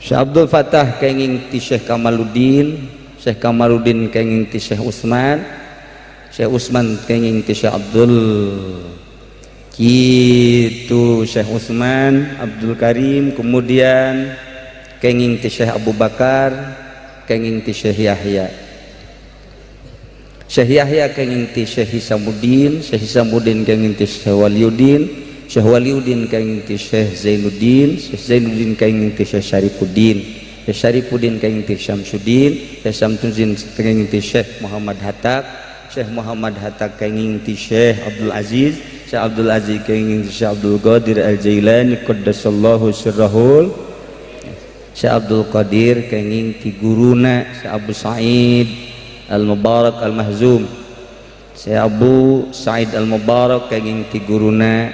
Syekh Abdul Fattah kenging ti Syekh Kamaluddin. Syekh Kamaluddin kenging ti Syekh Utsman. Syekh Utsman kenging ti Syekh Abdul kitu Syekh Utsman Abdul Karim, kemudian kenging ti Syekh Abu Bakar, kenging ti Syekh Yahya. Syekh Yahya kenging ti Syekh Hisamuddin. Syekh Hisamuddin kenging ti Syekh Waliuddin. Syekh Waliuddin kenging ti Syekh Zainuddin. Syekh Zainuddin kenging ti Syekh Syarifuddin. Syekh Syarifuddin kenging ti Syamsuddin. Syekh Syamsuddin kenging ti Syekh Muhammad Hatta. Syekh Muhammad Hatta kenging ti Syekh Abdul Aziz. Syekh Abdul Aziz kenging ti Syekh Abdul Qadir Al-Jailani qaddasallahu sirrahul. Syekh Abdul Qadir kenging ti guruna Syekh Abu Sa'id Al-Mubarak Al-Mahzum. Syekh Abu Sa'id Al-Mubarak kenging ti guruna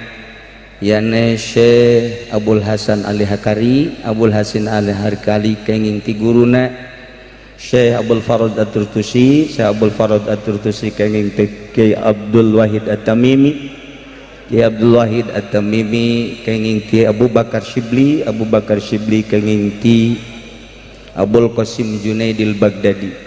yane Syekh Abul Hasan Ali Hakari. Abul Hasan Ali Hakari kenging ti guruna Syekh Abdul Farad At-Turtusi. Syekh Abdul Farad At-Turtusi kenging ti Kiai Abdul Wahid At-Tamimi. Kiai Abdul Wahid At-Tamimi kenging ti Abu Bakar Shibli. Abu Bakar Shibli kenging ti Abul Qasim Junaidil Baghdadi.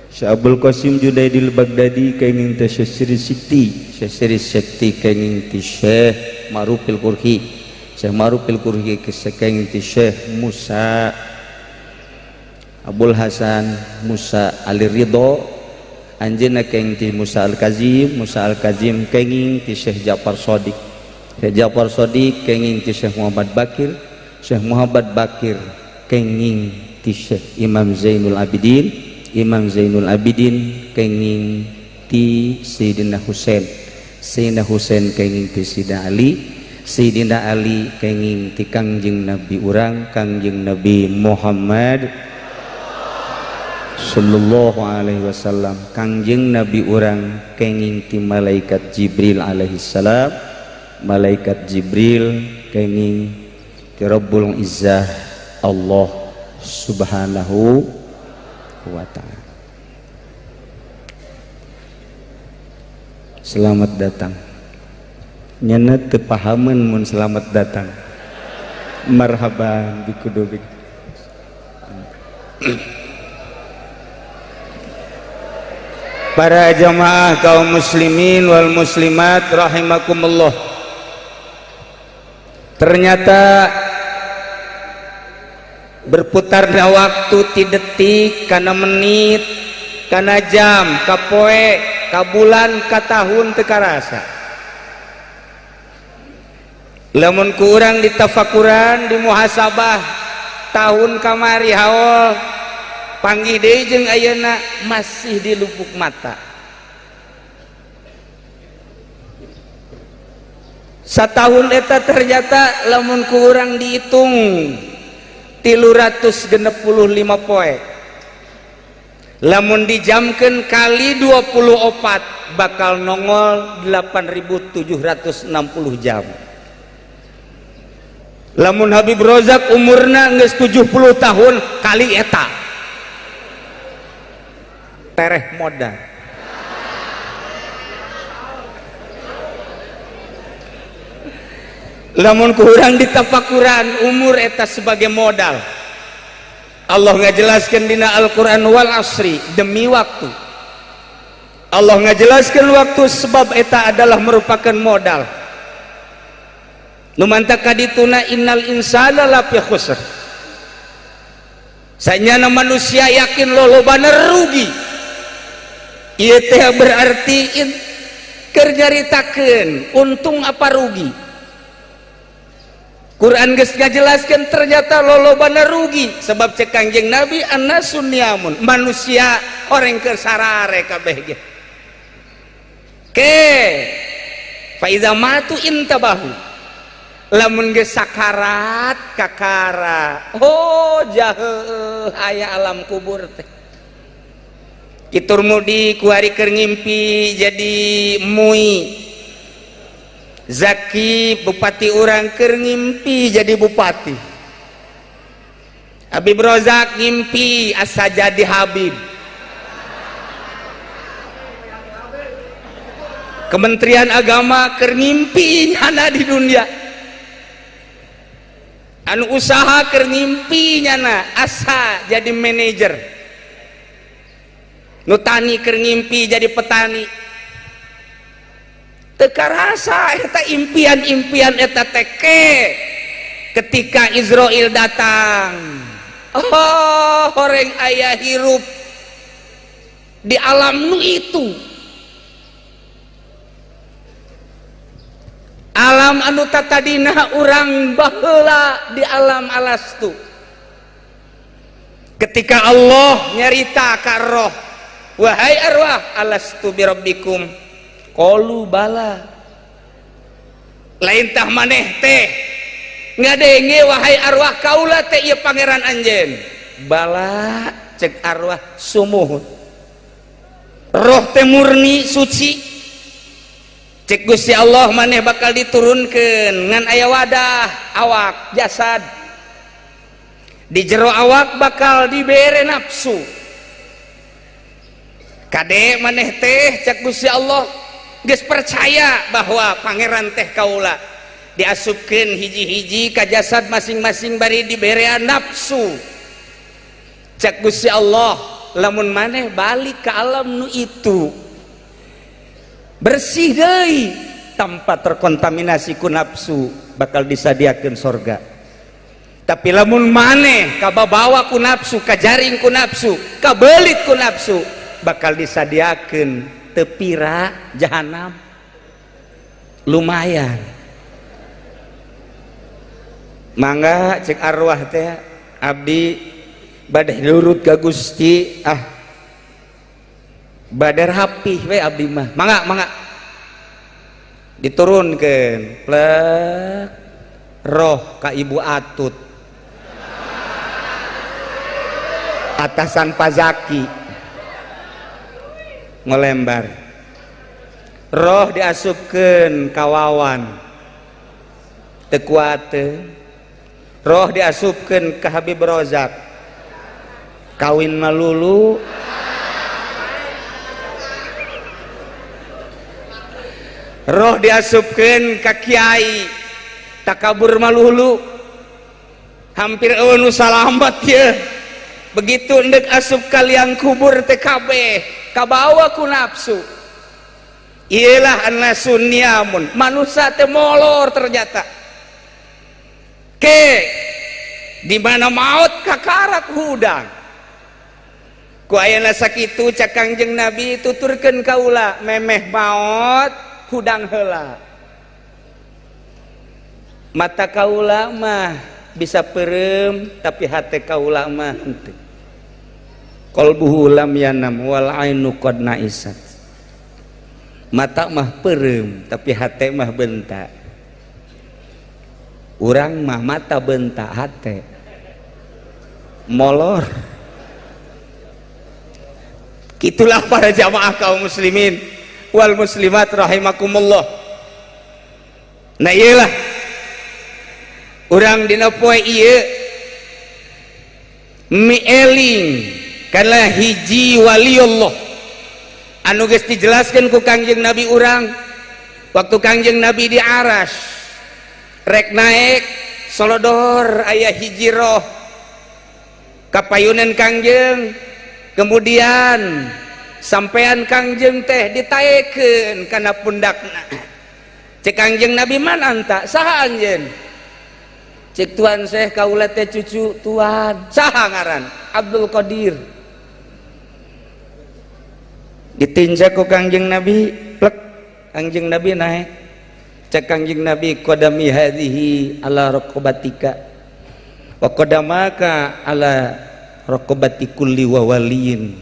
Syekh Abul Qasim Junaidil Baghdadi kenging ti Syekh Siri Sikti. Syekh Siri Sikti kenging ti Syekh Marufil Qurhi. Syekh Marufil Qurhi kenging ti Syekh Musa Abul Hasan Musa Ali Ridho. Anjeunna kenging ti Musa Al-Kazim. Musa Al-Kazim kenging ti Syekh Ja'far Shadiq. Syekh Ja'far Shadiq kenging ti Syekh Muhammad Bakir. Syekh Muhammad Bakir kenging ti Syekh Imam Zainul Abidin. Imam Zainul Abidin kenging ti Sayyidina Husain. Sayyidina Husain kenging ti Sayyidina Ali. Sayyidina Ali kenging ti Kangjeng Nabi urang, Kangjeng Nabi Muhammad sallallahu alaihi wasallam. Kangjeng Nabi urang kenging ti malaikat Jibril alaihi salam. Malaikat Jibril kenging ti Rabbul Izzah Allah subhanahu wa ta'ala. Selamat datang. Nyana teu pahameun mun selamat datang. Marhaban bikudubik. Para jamaah kaum muslimin wal muslimat rahimakumullah. Ternyata berputarnya waktu ti detik kana menit kana jam ka poe ka bulan ka tahun teu karasa. Lamun ku urang ditafakuran di muhasabah tahun kamari haol panggih deui jeung ayeuna masih di lupuk mata. Satahun eta ternyata lamun ku urang dihitung 365 poe. Lamun dijamkeun kali 24 bakal nongol 8.760 jam. Lamun Habib Rozak umurna geus 70 tahun kali eta tereh modal. Lamun kurang ditafakuran umur eta sebagai modal. Allah ngajelaskeun dina Al-Qur'an wal asri, demi waktu. Allah ngajelaskeun waktu sebab eta adalah merupakan modal. Nu mantap kadituna innal insana lafi khusr. Sanyana manusia yakin lolobana rugi. Ieu teh berarti keur nyaritakeun untung apa rugi. Quran geus ngajelaskeun ternyata lolobana rugi sebab cek Kangjeng Nabi annasun niamun, manusia orang keur sarare kabeh ge. Ke fa iza matu intabahu. Lamun geus sakarat kakara, oh jaheuh aya alam kubur teh. Kitur mudi kuari keur ngimpi jadi mui. Zaki bupati urang keur ngimpi jadi bupati. Habib Rozak ngimpi asa jadi Habib. Kementerian Agama keur ngimpi nyana di dunia. Anu usaha keur ngimpi nyana asa jadi manajer. Nu tani keur ngimpi jadi petani. Teu karasa eta impian-impian eta teh ketika Israel datang. Oh, horeng aya hirup di alam nu itu. Alam anu tatadina urang baheula di alam alastu. Ketika Allah nyarita ka roh, wahai arwah alastu birabbikum qalu bala. Lain tah maneh teh ngadenge wahai arwah kaula teh ieu pangeran anjeun. Bala cek arwah sumuhun. Roh teh murni suci. Cek Gusti Allah maneh bakal diturunkeun ngan aya wadah awak jasad. Di jero awak bakal dibere nafsu. Kade maneh teh cek Gusti Allah geus percaya bahwa pangeran teh kaula. Diasupkeun hiji-hiji ka jasad masing-masing bari diberean nafsu. Cek Gusti Allah lamun maneh balik ke alam nu itu bersih deui tanpa terkontaminasi ku nafsu bakal disadiakeun sorga. Tapi lamun maneh kababawa ku nafsu, kajaring ku nafsu, kabelit ku nafsu, bakal disadiakeun tepira jahanam. Lumayan. Mangga cek arwah teh abdi bade nurut ka Gusti, ah bade rapih we abdi mah. Mangga mangga diturunkeun plek roh ka Ibu Atut atasan Pazaki ngelembar roh diasupkeun ka Wawan teu kuateun, roh diasupkeun ka Habib Rozak kawin malulu. Roh diasupkeun ka kiai takabur malulu, hampir eueuh nu salamat ye. Begitu endek asup ka liang kubur teh kabeh kabawa ku nafsu. Iyalah annasun niamun, manusia teh molor ternyata. Ke di mana maut kakarak hudang. Ku ayana sakitu cak Kangjeng Nabi tuturkeun kaula memeh maot hudang heula. Mata kaula mah bisa peureum tapi hate kaula mah henteu. Qalbuhu lam yanam wal ainu qad naisat. Mata mah peureum tapi hate mah bentak. Urang mah mata bentak hate molor. Itulah para jamaah kaum muslimin wal muslimat rahimakumullah. Nah iyalah urang dina poe ieu mieling kana hiji waliullah anu geus dijelaskeun ku Kangjeng Nabi urang waktu Kangjeng Nabi di aras rek naik solodor aya hiji roh kapayunan Kangjeng, kemudian sampean Kangjeng teh ditaekeun kana pundakna. Cek Kangjeng Nabi man anta saha anjeun? Cek tuan Syekh kaula teh cucu tuan. Saha ngaran? Abdul Qadir. Ditinjak ku Kangjeng Nabi, plek Kangjeng Nabi naik. Cek Kangjeng Nabi qadami hadhihi ala raqabatika wa qadamaka ala raqabati kulli wa waliyin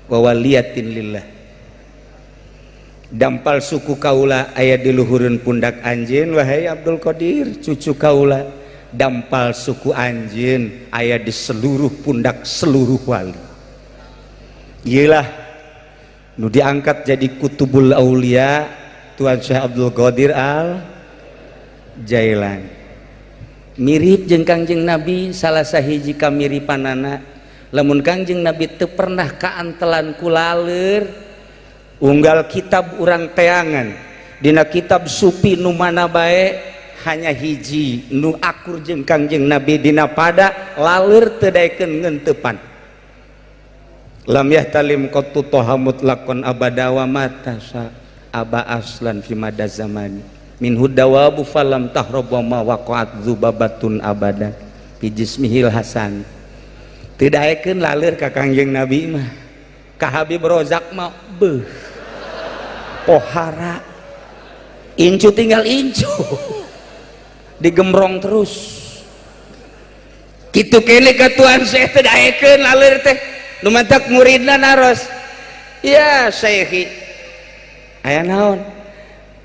wa waliyatin lillah. Dampal suku kaula aya di luhureun pundak anjeun wahai Abdul Qadir cucu kaula. Dampal suku anjeun aya di seluruh pundak seluruh wali. Iyalah nu diangkat jadi kutubul aulia Tuan Syekh Abdul Qadir Al Jailani. Mirip jeung Kangjeng Nabi salah sahiji kamiripanana. Lamun Kangjeng Nabi teu pernah kaantelan ku laleur, unggal kitab urang teangan dina kitab sufi nu mana bae hanya hiji nu akur jeung Kangjeng Nabi dina pada laleur teu daekeun ngenteupan. Lam yahtalim qattu toha mutlaqan abada wa mata aba aslan fi mada zamani minhu dawabu falam tahrab wa ma waqa'at dzubabatun abada fi jismihil hasan. Teu daekeun laleur ka Kangjeng Nabi mah. Ka Habib Rozak mah beuh pohara incu tinggal incu digembrong terus. Kitu kene ka Tuan Syekh teu daekeun laleur teh. Nu mantak muridna naros, ya Syekhi aya naon?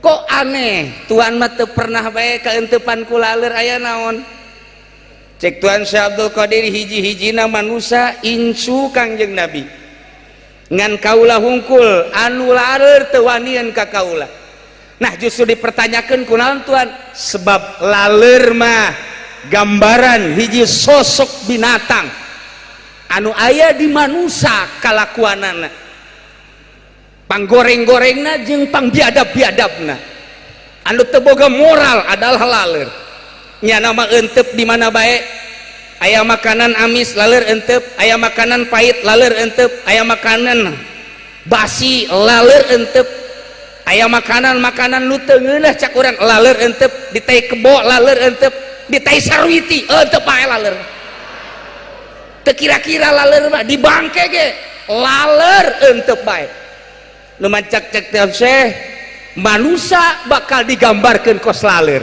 Kok aneh tuan mah teu pernah bae kaenteupan ku laleur aya naon? Cek Tuan Syekh Abdul Qadir hiji-hijina manusa incu Kangjeng Nabi ngan kaula hungkul anu laleur teu wanian ka kaula. Nah justru dipertanyakeun kunaon tuan? Sebab laleur mah gambaran hiji sosok binatang anu aya di manusa kalakuanana, panggoreng-gorengna jeung pangbiadab-biadabna. Anu teu boga moral adalah laleur. Nyana mah entep di mana bae, aya makanan amis laleur entep, aya makanan pahit laleur entep, aya makanan basi laleur entep, aya makanan-makanan nu teu ngeunah cak urang laleur entep, di tai kebo laleur entep, di tai sarwiti entep bae laleur. Teu kira-kira laleur mah di bangke ge laleur entep bae. Nu mancak cek teh Syekh manusa bakal digambarkeun kos laleur.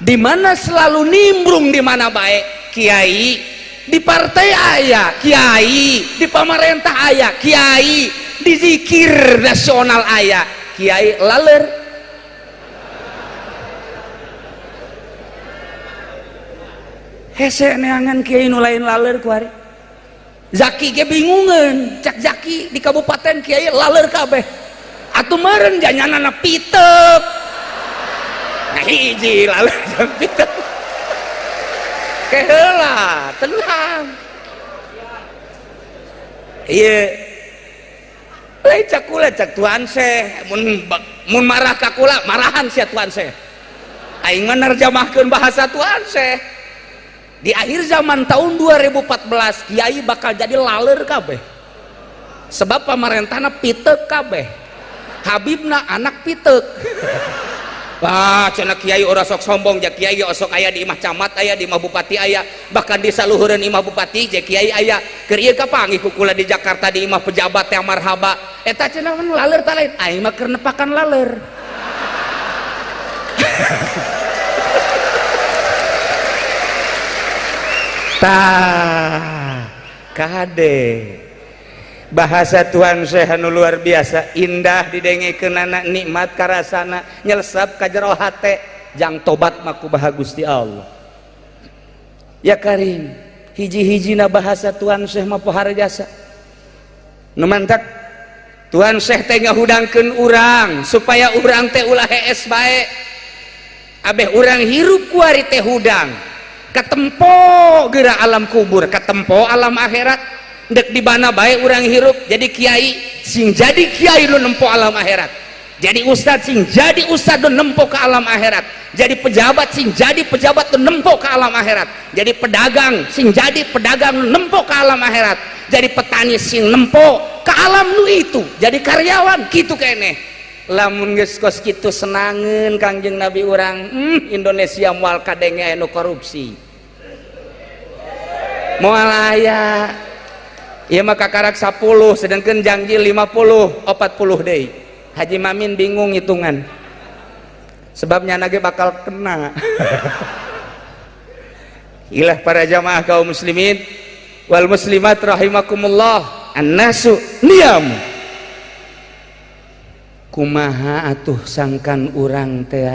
Di mana selalu nimbrung di mana bae, kiai di partai aya, kiai di pamarentah aya, kiai di zikir nasional aya, kiai laleur. Hese neangan kiai nu lain laleur kuari. Zaki ge bingungeun, cak Zaki di kabupaten kiai laleur kabeh. Atuh meureun janyanana pitek. Nah hiji laleur pitek. Keheula, tenang. Ieu lain cak kula cak Tuan Syekh, mun marah ka kula marahan sia Tuan Syekh. Aing mah nerjemahkeun bahasa Tuan Syekh. Di akhir zaman tahun 2014 kiai bakal jadi laleur kabeh. Sebab pamarentahna pitek kabeh. Habibna anak pitek. Wah, cenah kiai ora sok sombong, ja kiai osok aya di imah camat aya, di imah bupati aya, bahkan di saluhureun imah bupati ja kiai aya. Keur ieu kapanggih ku kula di Jakarta di imah pejabat yang marhaba. Eta cenah laler ta lain, aing mah keur nepakan laler. Tah, kade. Bahasa Tuhan Syekh anu luar biasa indah didengekeunana, nikmat karasana, nyelesep ka jero hate, jang tobat mah kumaha Gusti Allah. Ya Karim, hiji-hijina bahasa Tuhan Syekh mah pohara jasa. Nu mantak Tuhan Syekh teh ngahudangkeun urang supaya urang teh ulah hees bae. Abeh urang hirup kuari teh hudang. Katempo geura alam kubur, katempo alam akhirat. Dek di mana bae urang hirup jadi kiai, sing jadi kiai lu nempo alam akhirat, jadi ustad sing jadi ustad lu nempo ke alam akhirat, jadi pejabat sing jadi pejabat lu nempo ke alam akhirat, jadi pedagang sing jadi pedagang lu nempo ke alam akhirat, jadi petani sing nempo ke alam lu itu, jadi karyawan kitu keneh. Lamun geus kos kitu senangeun Kangjeng Nabi urang, Indonesia moal kadenge aya nu korupsi, moal aya. Ieu mah kakarak 10 sedangkan janji 50 40 deui. Haji Mamin bingung hitungan. Sebabnya nage bakal kena. Ilah para jamaah kaum muslimin wal muslimat rahimakumullah, annasu niyam. Kumaha atuh sangkan urang teh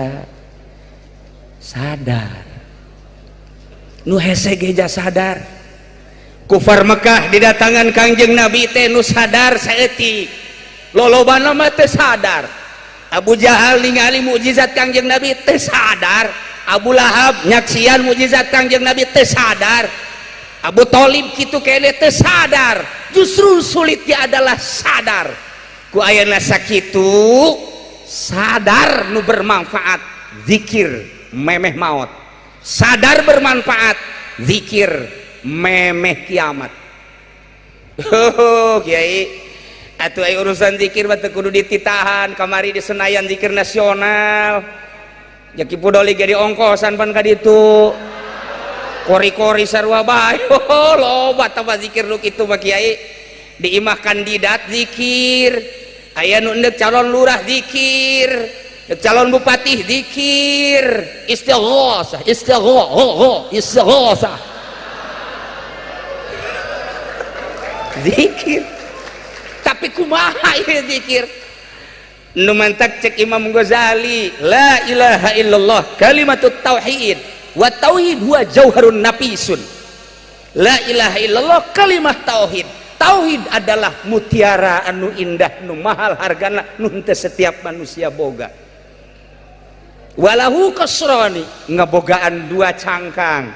sadar. Nu hese ge sadar. Kufar Mekah didatangan Kangjeng Nabi teh nu sadar saeutik, lolobana mah teu sadar. Abu Jahal ningali mukjizat Kangjeng Nabi teu sadar, Abu Lahab nyaksian mukjizat Kangjeng Nabi teu sadar, Abu Thalib kitu keneh teu sadar. Justru sulitnya adalah sadar. Ku ayeuna sakitu sadar nu bermanfaat zikir memeh maot, sadar bermanfaat zikir memeh kiamat. Oh kiai, atuh aya urusan zikir mah teu kudu dititahan. Kamari di Senayan zikir nasional, ya Ki Pudoli ge diongkosan pan ka ditu, kori-kori sarua bae. Oh loba tambah zikir nu kitu mah kiai. Di imah kandidat zikir, aya nu endek calon lurah zikir, endek calon bupati zikir, istighosah, istighosah, istighosah. Zikir. Tapi kumaha ieu zikir? Nu mantak cek Imam Ghazali, la ilaha illallah kalimatut tauhid wa tauhid huwa jauharun nafisun. La ilaha illallah kalimah tauhid. Tauhid adalah mutiara anu indah, nu mahal hargana, nu henteu setiap manusia boga. Walahu kasrani, ngebogaan dua cangkang.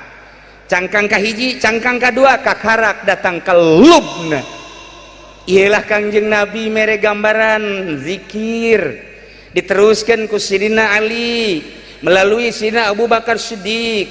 Cangkang kahiji, cangkang kadua, kakarak datang ke lubna. Iyalah Kangjeng Nabi mere gambaran zikir diteruskan ku Sidina Ali melalui Sidina Abu Bakar Siddiq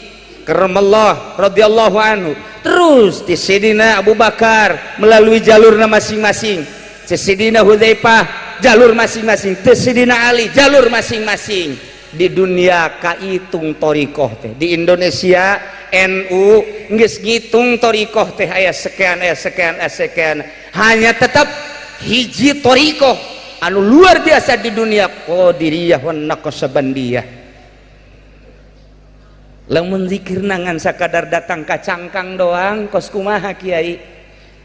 karamallahu radhiyallahu anhu, terus di Sidina Abu Bakar melalui jalurna masing-masing, Sidina Hudzaifah jalur masing-masing, Sidina Ali jalur masing-masing. Di dunia kaitung thariqah teh, di Indonesia NU geus ngitung thariqah teh aya sekian, aya sekian, aya sekian. Hanya tetap hiji thariqah anu luar biasa di dunia, Qadiriyah wan Naqsabandiyah. Lamun zikir nangan sakadar datang ka cangkang doang kos kumaha kiai?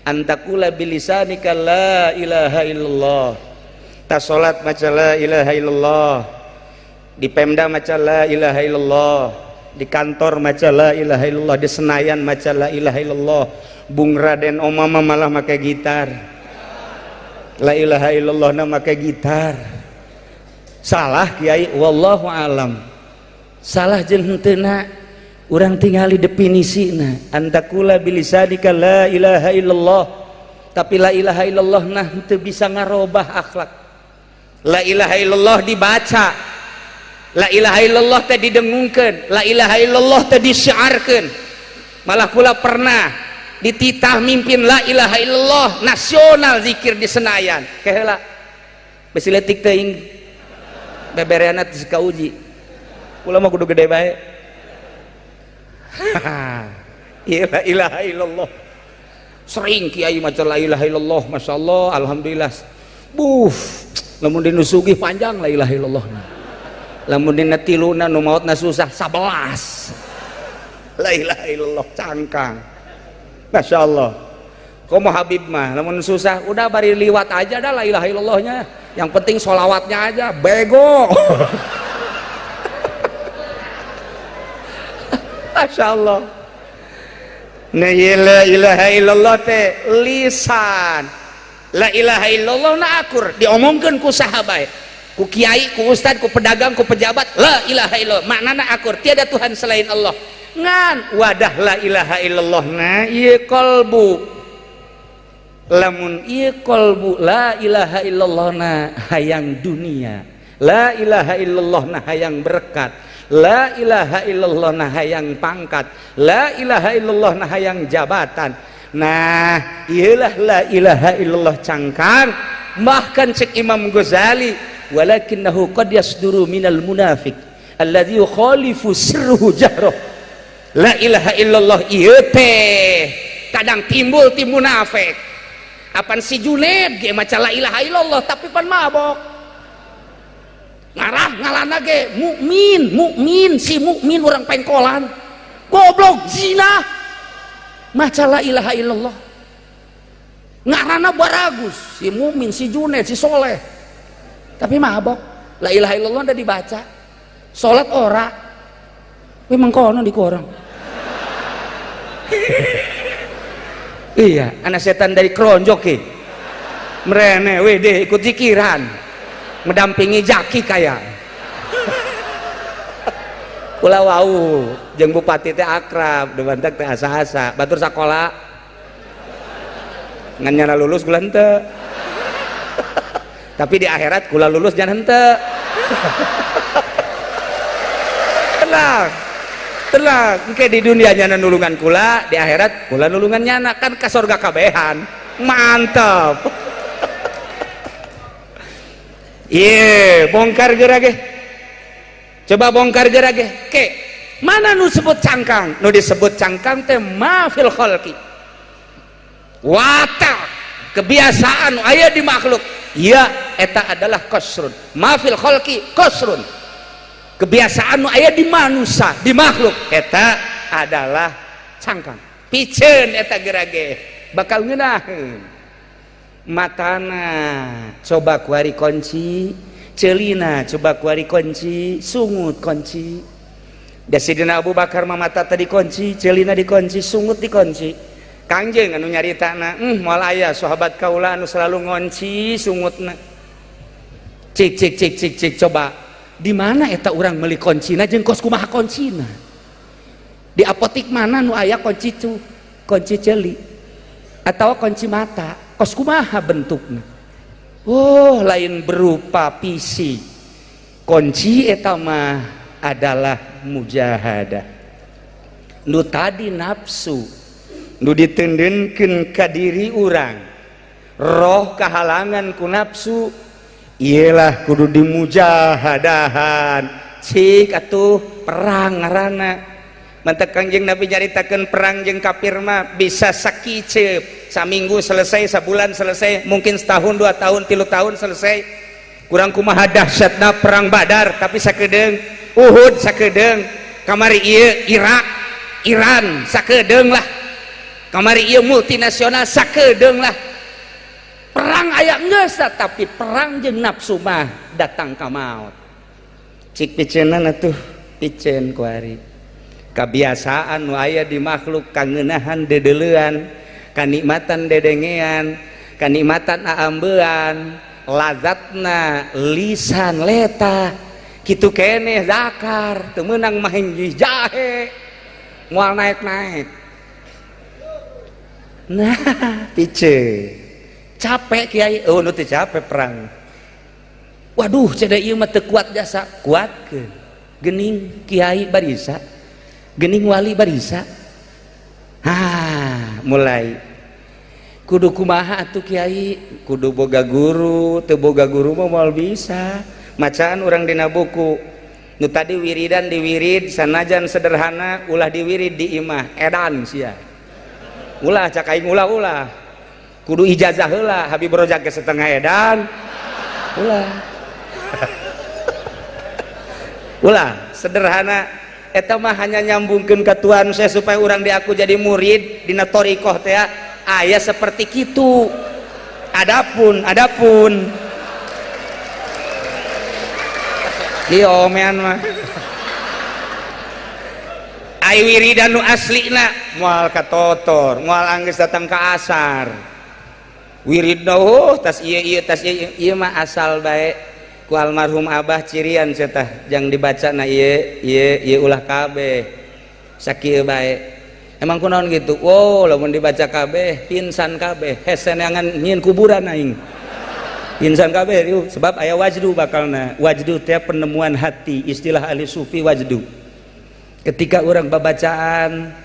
Antakula bilisanika la ilaha illallah. Ta salat maca la ilaha illallah, di Pemda maca la ilaha illallah, di kantor maca la ilaha illallah, di Senayan maca la ilaha illallah. Bung Raden Omama malah make gitar, la ilaha illallah na make gitar. Salah kiai, wallahu alam. Salah jeung henteuna urang tingali definisina, antakula bilisanika la ilaha illallah. Tapi la ilaha illallah nah henteu bisa ngarobah akhlak. La ilaha illallah dibaca, la ilaha illallah teh didengungkeun, la ilaha illallah teh disiarkeun. Malah kula pernah dititah mimpin la ilaha illallah nasional zikir di Senayan. Keheula besi leutik teuing bebereana teu kauji. Kula mah kudu gede bae. La ilaha illallah. Sering kiai maca la ilaha illallah, masyaallah, alhamdulillah. Buh, lamun dinu sugih panjang la ilaha illallah. Lamun dina tiluna nu maotna susah 11. La ilaha illallah cangkang. Masyaallah. Komo Habib mah lamun susah udah bari liwat aja dah la ilaha illallahnya. Yang penting sholawatnya aja, bego. Masya Allah. Nah, la ilaha illallah teh lisan. La ilaha illallah na akur diomongkeun ku saha bae, ku kiai, ku ustad, ku pedagang, ku pejabat. La ilaha illallah maknana akur, tiada Tuhan selain Allah. Ngan wadah la ilaha illallah na ieu qalbu. Lamun ieu qalbu la ilaha illallah na hayang dunia, la ilaha illallah na hayang berkat, la ilaha illallah na hayang pangkat, la ilaha illallah na hayang jabatan. Nah, iyalah la ilaha illallah cangkang. Bahkan cek Imam Ghazali, walakinnahu qad yasduru minal munafik alladzi yukhalifu sirruhu jahroh. La ilaha illallah ieu teh kadang timbul ti munafik. Apan si Juned ge maca la ilaha illallah tapi pan mabok. Ngarah ngalana ge mukmin, mukmin si mukmin orang pengkolan. Goblok zina. Maca la ilaha illallah. Ngarana baragus si mukmin, si Juned, si soleh. Tapi mabok. La ilaha illallah udah dibaca. Salat ora. Memang kono di korang. Iya, anak setan dari keronjok ki. Merene wede ikut zikiran. Mendampingi jaki kaya. Kula wau jeung bupati teh akrab, debantak teh asa-asa, batur sakola. Ngan nyana lulus kula henteu. Tapi di akhirat kula lulus jangan henteu. Tenang. Tenang, engke di dunia nyana nulungan kula, di akhirat kula nulungan nyana, kan ka sorga kabehan. Mantap. Ye, bongkar geura ge. Coba bongkar geura ge. Ke, mana nu sebut cangkang? Nu disebut cangkang teh ma fil khalqi. Watak, kebiasaan aya di makhluk. Ya, eta adalah qasrun. Ma fil khalqi qasrun. Kebiasaan nu aya di manusia, di makhluk eta adalah cangkang. Piceun eta geura ge bakal ngeunaheun. Matana coba kuari kunci, celina coba kuari kunci, sungut kunci. Da Sidina Abu Bakar mah mata tadi kunci, celina dikunci, sungut dikunci. Kangjeng anu nyaritana, moal aya sahabat kaula anu selalu ngonci sungutna. Cik cik cik cik cik coba di mana eta urang meuli kuncina jeung kos kumaha kuncina? Di apotik mana nu aya kunci cu, kunci ceuli atau kunci mata, kos kumaha bentukna? Oh, lain berupa pisi. Kunci eta mah adalah mujahadah. Nu tadi nafsu nu ditendenkeun ka diri urang, roh kahalangan ku nafsu, iyalah kudu dimujahadahan. Cik atuh perang ngaranna. Mantak Kangjeng Nabi nyaritakeun perang jeung kafir mah bisa sakiceup, saminggu selesai, sabulan selesai, mungkin setahun, 2 tahun, 3 tahun selesai. Kurang kumaha dahsyatna perang Badar tapi sakedeung, Uhud sakedeung, kamari ieu Irak, Iran sakedeung lah. Kamari ieu multinasional sakedeung lah. Perang aya geus tapi perang jeung nafsu mah datang ka maut. Cik piceunan atuh, piceun kuari. Kebiasaan nu aya di makhluk kangeunahan dedeleuan, kanikmatan dedengean, kanikmatan aambean, lazatna lisan leta. Kitu keneh zakar, teu meunang mah jahe. Moal naik-naik. Nah, piceun. Capek kiai, oh nu teu capek perang. Waduh, ceda ieu mah teu kuat jasa, kuatkeun. Geuning kiai barisa, geuning wali barisa. Ah, mulai. Kudu kumaha atuh kiai? Kudu boga guru, teu boga guru mah moal bisa. Macaan urang dina buku. Nu tadi wiridan diwirid sanajan sederhana, ulah diwirid di imah edan sia. Ulah cak aing, ulah, ulah, kudu ijazah heula. Habib Rozak ke setengah edan. Ulah, ulah, sederhana eta mah hanya nyambungkeun ka Tuhan saya supaya urang diaku jadi murid dina thoriqoh teh aya seperti kitu. Adapun adapun ieu omean mah, ai wiridan nu aslina moal katotor, moal anggeus datang ka asar wiridna. Oh, tas ieu, ieu tas ieu, ieu mah asal bae ku almarhum abah cirian cenah jang dibaca na ieu, ieu, ieu, ulah kabeh, sakieu bae. Emang kunaon gitu? Wow, lamun dibaca kabeh pingsan kabeh, hese neangan nyieun kuburan aing, pingsan kabeh yuk. Sebab aya wajdu, bakalna wajdu teh penemuan hati, istilah ahli sufi wajdu. Ketika orang babacaan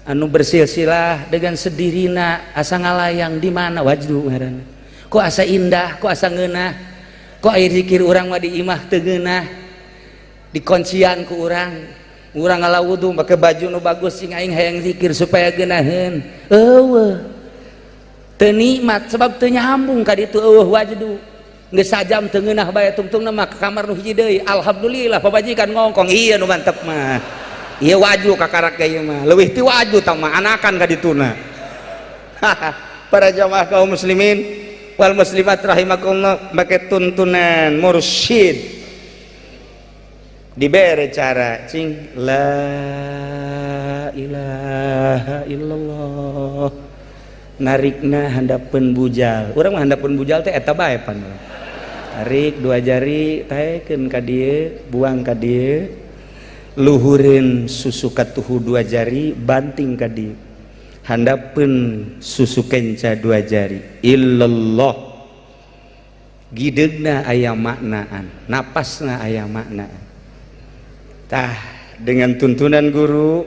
anu bersilsilah dengan sedirina asa ngalayang di mana, wajdu ngaranna. Kok asa indah, kok asa ngeunah, kok air zikir urang mah di imah teu ngeunah, dikuncian ku urang, urang ngala wudu make baju nu bagus, sing aing hayang zikir supaya geunaheun, eueuh, teu nikmat sebab teu nyambung ka ditu, eueuh wajdu. Geus sajam teu ngeunah bae, tungtungna mah ka kamar nu hiji deui. Alhamdulillah pamajikan ngongkong, iya nu mantep mah ieu, waju kakarak ieu mah leuwih ti waju tah mah, anakan ka dituna. Para jamaah kaum muslimin wal muslimat rahimakumullah, make tuntunan mursyid dibere cara cing la ilaha illallah, narikna handapeun bujal. Urang mah handapeun bujal teh eta bae pan. Tarik dua jari, taekeun ka dieu, buang ka dieu, luhureun susu katuhu dua jari, banting ka dieu, handapeun susu kenca dua jari, illallah. Gideugna aya maknaan, napasna aya maknaan. Tah, dengan tuntunan guru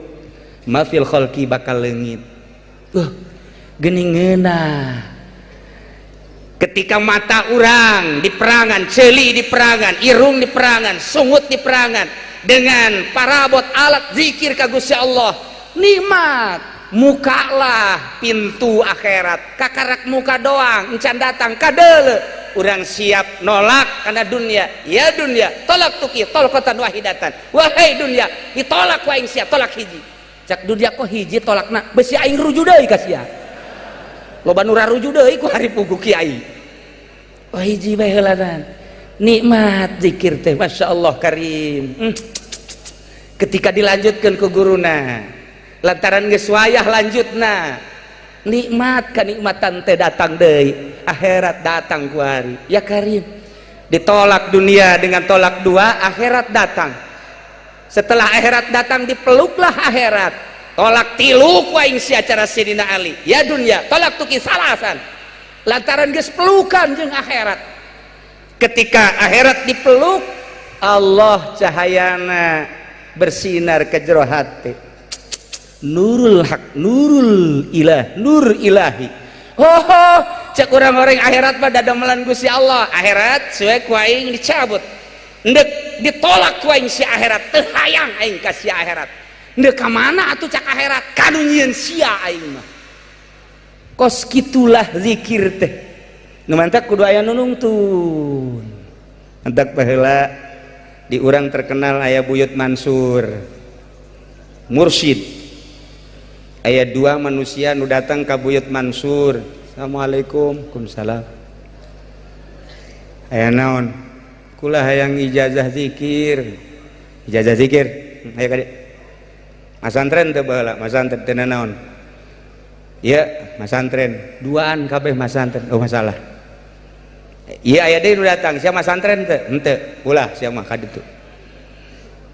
mafil kholqi bakal leungit. Geuning ngeunah ketika mata urang di perangan, ceuli di perangan, irung di perangan, sungut di perangan dengan parabot alat zikir ka Gusti Allah, nikmat. Mukalah pintu akhirat, kakarak muka doang encan datang kadele. Urang siap nolak karena dunia. Ya dunia, tolaqtuki tolqatan wahidatan. Wahai dunia, ditolak ku aing, siap tolak hiji. Cak dunia, kok hiji tolakna, besi aing ruju deui ka sia. Loba nu raruju deui ku hari pugu kiai. Oh, hiji bae heulanan. Nikmat zikir teh, Masya Allah karim. Ketika dilanjutkan ke guruna lantaran geus wayah lanjutna, nikmat kenikmatan teh datang deui, akhirat datang ku hari ya karim. Ditolak dunia dengan tolak dua, akhirat datang. Setelah akhirat datang, dipeluklah akhirat, tolak tilu ku aing sia cara Sidina Ali. Ya dunia, tolaqtuki salasan. Lantaran geus pelukan jeung akhirat, ketika akhirat dipeluk Allah, cahayana bersinar ke jero hati, nurul hak, nurul ilah, nur ilahi. Oh, cek orang-orang akhirat mah dadamelan Gusti Allah. Akhirat suwe ku aing dicabut, ndek ditolak ku aing si akhirat, teu hayang aing ka si akhirat. Ndek ka mana atuh? Cak akhirat, kanu nyieun sia aing mah. Kos kitulah zikir teh. Nu mantak kudu aya nu nungtun. Mantak baheula di urang terkenal aya Buyut Mansur mursyid. Aya dua manusia nu datang ka Buyut Mansur. Assalamualaikum. Waalaikumsalam. Aya naon? Kula hayang ijazah zikir. Ijazah zikir, ayo ka dieu. Masantren teu baheula? Masantren teu naon? Ya masantren, duaan kabeh masantren. Oh, masalah. Iya, aya deui nu datang, sia masantren teu? Henteu. Ulah, sia mah ka ditu.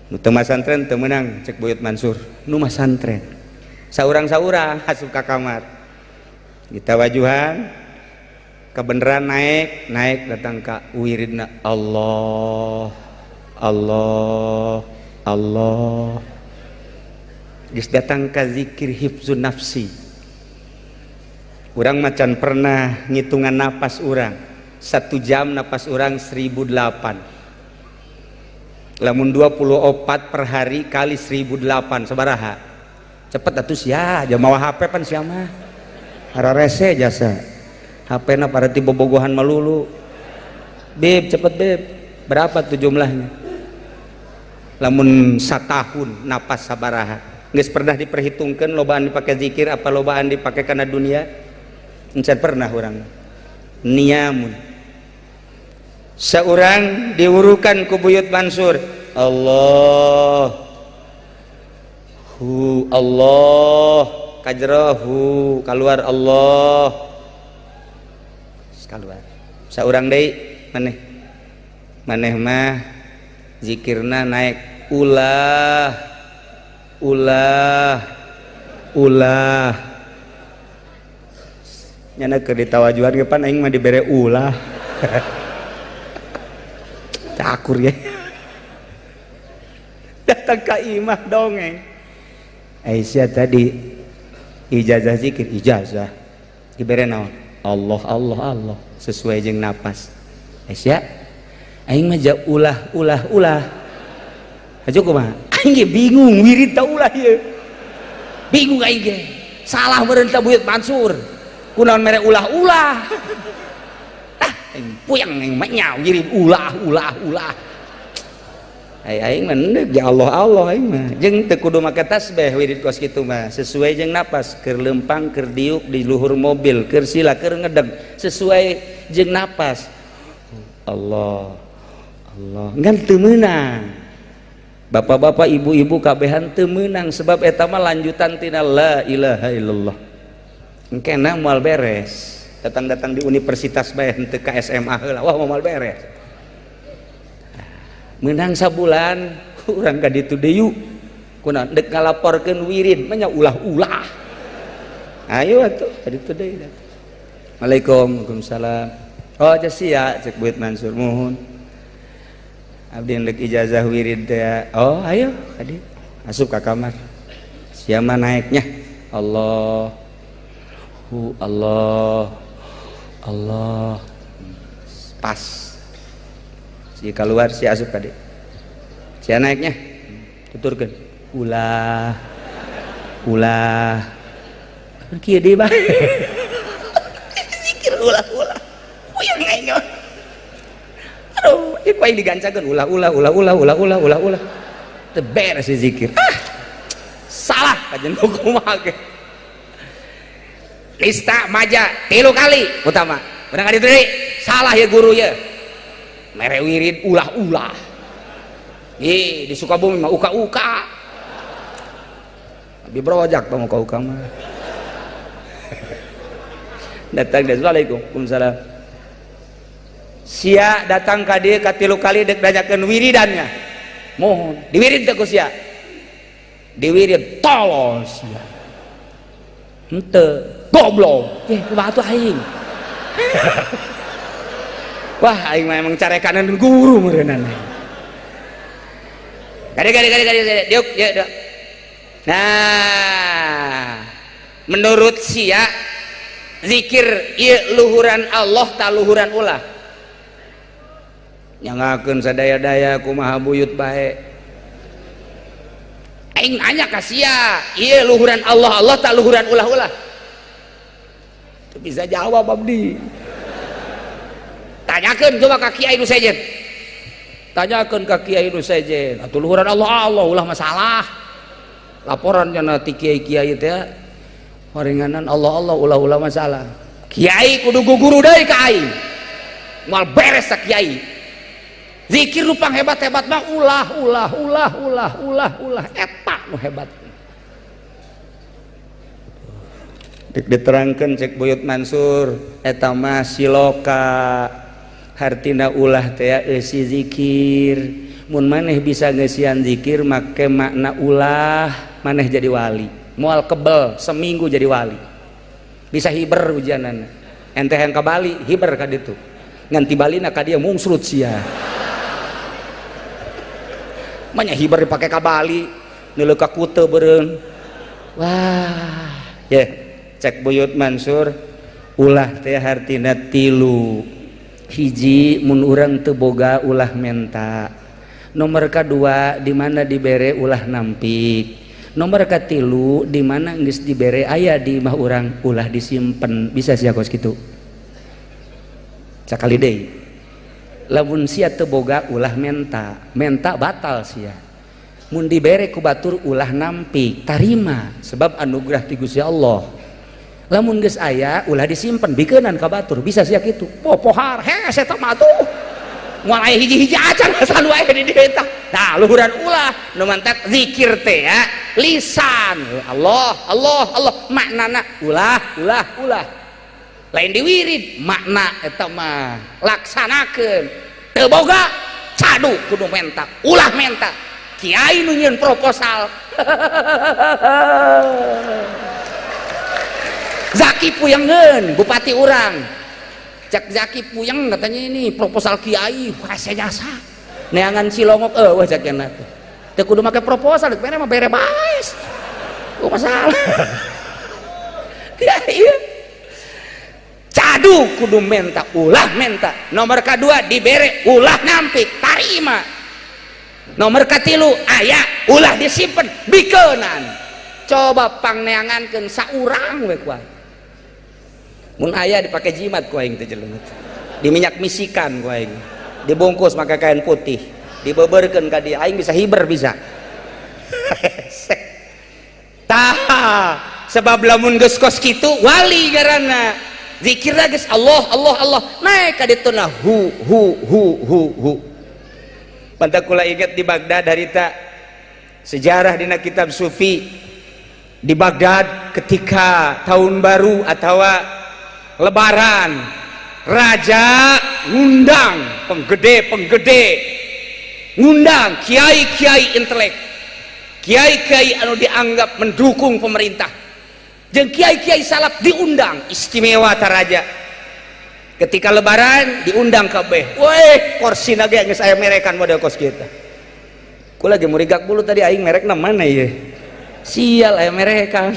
Nu teu masantren teu meunang. Cek Buyut Mansur, nu masantren saurang-saurang asup ka kamar kita, wajuhan kebenaran, naik naik datang ka wiridna Allah, Allah, Allah. Geus datang ka zikir hifzun nafsi. Urang macan pernah ngitungan napas urang, satu jam napas urang 1008. Lamun 24 per hari kali 1008 sabaraha? Cepet atuh sia, aja mawa HP pan sia mah. Hararese jasa. HP na parati bobogohan melulu. Beb, cepet beb. Berapa tuh jumlahnya? Lamun satahun napas sabaraha? Geus pernah diperhitungkan lobaan dipakai zikir apa lobaan dipakai karena dunia? Encan pernah urang. Niamun. Seorang diurukan ku Buyut Mansur, Allah hu Allah kajrohu keluar Allah keluar. Seorang deui maneh maneh mah zikirna naik ulah ulah ulah nyana keur ditawajuhan ge pan aing mah dibere ulah. Cakur ya. Datang ke imah dongeng. Aisyah tadi ijazah zikir, ijazah dibere naon? Allah Allah Allah sesuai jeung napas. Aisyah aing mah ja ulah ulah ulah. Hajo kumaha? Aing ge bingung wirid ta ulah ieu. Bingung aing ge. Salah meureun ta Buyut Mansur. Kunaon mere ulah-ulah. Ah, aing puyeng aing mah nya wirid ulah ulah ulah. Ai aing mah endek ya Allah Allah aing mah. Jeung teu kudu make tasbih wirid kos kitu mah, sesuai jeung napas, keur leumpang, keur diuk di luhur mobil, keur sila, keur ngedeg, sesuai jeung napas. Allah Allah ngan teu meunang. Bapak-bapak, ibu-ibu kabehan teu meunang sebab eta mah lanjutan tina la ilaha illallah. Engkena moal beres. Datang-datang di universitas bae henteu ka SMA heula, wah moal beres. Menang sabulan urang ka ditu deui kunaon dek ngalaporkeun wirid mah nya ulah-ulah. Ayo atuh ka ditu deui. Assalamualaikum, waalaikumsalam. Oh sia cek Buyut Mansur muhun. Abdi ndek ijazah wirid teh. Oh ayo ka dieu. Asup ka kamar. Sia mah naeknya Allah hu Allah Allah pas. Si keluar si asup ka dieu. Sia naeknya tuturkeun ulah ulah kieu deui bae. Zikir ulah ulah. Puyeng aing. Aduh, ieu ku aing digancakeun ulah ulah ulah ulah ulah ulah ulah ulah. Teu beres si zikir. Ah. Salah kajian kumaha ge. Nista maja 3 kali utama. Bener ka ditu deui? Salah ya guru ya. Mere wirid ulah-ulah. Ih, di Sukabumi mah uka-uka. Abi brojak tong uka-uka mah. Datang deh, assalamualaikum, waalaikumsalam. Sia datang ka dieu ka 3 kali dek nanyakeun wiridannya. Mohon diwirid teh ku sia. Diwirid tolol sia. Henteu, goblok. Eh, kumaha atuh aing? Wah, aing mah emang carekanan guru meureunana. Gade gade gade gade gade diuk ya diuk. Nah, menurut sia zikir ieu luhuran Allah ta luhuran ulah. Nyangakeun sadaya-daya kumaha buyut bae. Aing nanya ka sia, ieu luhuran Allah Allah ta luhuran ulah-ulah? Teu bisa jawab abdi. Tanyakeun coba ka kiai nu sejen. Tanyakeun ka kiai nu sejen, atuh luhuran Allah Allah ulah masalah. Laporan cenah ti kiai-kiai teh horenganan Allah Allah ulah-ulah masalah. Kiai kudu guguru deui ka aing. Moal beres sa kiai. Zikir nu panghebat-hebat mah ulah ulah ulah ulah ulah ulah eta nu hebat. Dek diterangkeun cek Buyut Mansur eta mah siloka. Hartina ulah teh eusi zikir. Mun maneh bisa ngeusian zikir make makna ulah maneh jadi wali. Moal kebel seminggu jadi wali. Bisa hiber ujianana. Ente yang ka Bali hiber ka ditu. Ngan ti Balina ka dieu mungsrut sia. Manya hiber dipake ka Bali, neuleuh ka Kute beureun. Wah, ye, cek Buyut Mansur ulah teh hartina 3. Hiji mun urang teu boga ulah menta. Nomor kedua, di mana dibere ulah nampik. Nomor katilu, di mana geus dibere aya di imah urang ulah disimpen. Bisa sia kos kitu? Sakali deui, lamun sia teu boga ulah menta, menta batal sia. Mun dibere ku batur ulah nampik, tarima sebab anugerah ti Gusti Allah. Lamun geus aya ulah disimpen, bikeunan ka batur. Bisa sia kitu? Popohar hese eta mah atuh. Moal aya hiji-hiji acan asal wae di dieu eta. Tah luhuran ulah nu mantak zikir teh ya lisan Allah Allah Allah, maknana ulah ulah ulah, lain diwirid makna eta mah laksanakeun. Teu boga cadu kudu menta, ulah menta. Kiai nu nyieun proposal Zaki puyengeun bupati urang, cek Zaki puyeng katanya ini proposal kiai hese jasa neangan cilongok eueuh cek cenah teh. Teu kudu make proposal, bere mah bere bae. Oh masalah. Ya iya. Cadu kudu menta, ulah menta. Nomor kedua dibere ulah nampik, tarima. Nomor katilu aya ulah disimpen, bikeunan. Coba pangneangankeun saurang we kuat. Mun aya dipake jimat ku aing teh jelema teh. Diminyak misikan ku aing. Dibungkus make kain putih, dibeberkeun ka dia, aing bisa hiber bisa. Tah, sebab lamun geus kos kitu wali ngaranna. Zikirna geus Allah Allah Allah, naik ka dituna hu hu hu hu hu. Pantak kula ingat di Baghdad harita sejarah dina kitab sufi di Baghdad ketika tahun baru atau lebaran, raja ngundang penggede-penggede, ngundang kiai-kiai intelek, kiai-kiai anu dianggap mendukung pemerintah, jeung kiai-kiai salaf diundang istimewa ta raja. Ketika lebaran diundang kabeh, weh kursi ge geus aya merekan model kos kita. Ku lagi murigak bulu tadi aing merekna mana ieu? Sial aya merekan.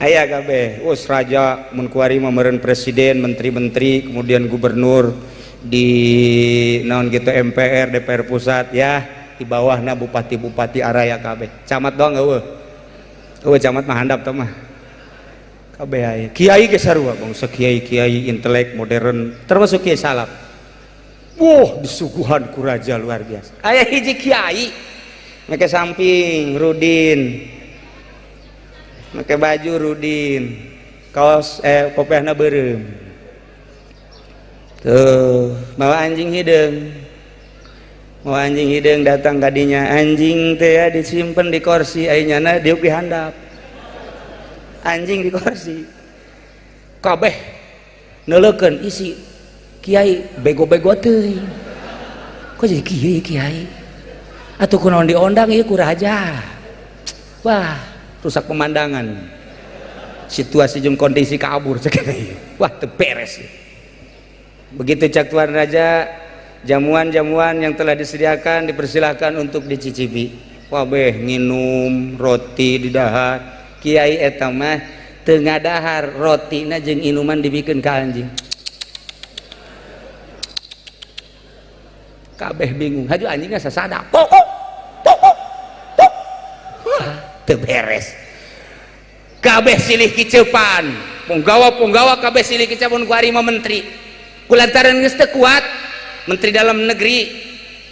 Aya kabeh, us raja mun kuari mah meureun presiden, menteri-menteri, kemudian gubernur di naon gitu MPR, DPR pusat ya, di bawahna bupati-bupati araya kabeh. Camat doang eueuh. Eueuh camat mah handap teh mah. Kabeh aya. Kiai ge sarua, bangsa kiai-kiai intelek modern termasuk kiai salaf. Wah, disuguhan ku raja luar biasa. Aya hiji kiai make samping rudin, make baju rudin, kaos kopiahna beureum. Tuh, mawa anjing hideung. Mawa anjing hideung datang ka dinya, anjing teh ya disimpen di kursi, ai nyana diuk di handap. Anjing di kursi. Kabeh neuleukeun isi kiai bego-bego teuing. Kok jadi kiai kiai? Atuh kunaon diondang ieu ku raja. Wah, rusak pemandangan. Situasi jeung kondisi kabur cek ieu. Wah, teu beres. Begitu cak tuan raja, jamuan-jamuan yang telah disediakan dipersilahkan untuk dicicipi. Wah beh nginum roti di dahar. Kiai eta mah teu ngadahar rotina jeung inuman dibikeun ka anjing. Kabeh bingung, haju anjingna sasada. Pokok pokok pok. Wah, teu beres. Kabeh silih kiceupan. Punggawa-punggawa kabeh silih kiceupan ku ari mah menteri. Kulantaran geus teu kuat, menteri dalam negeri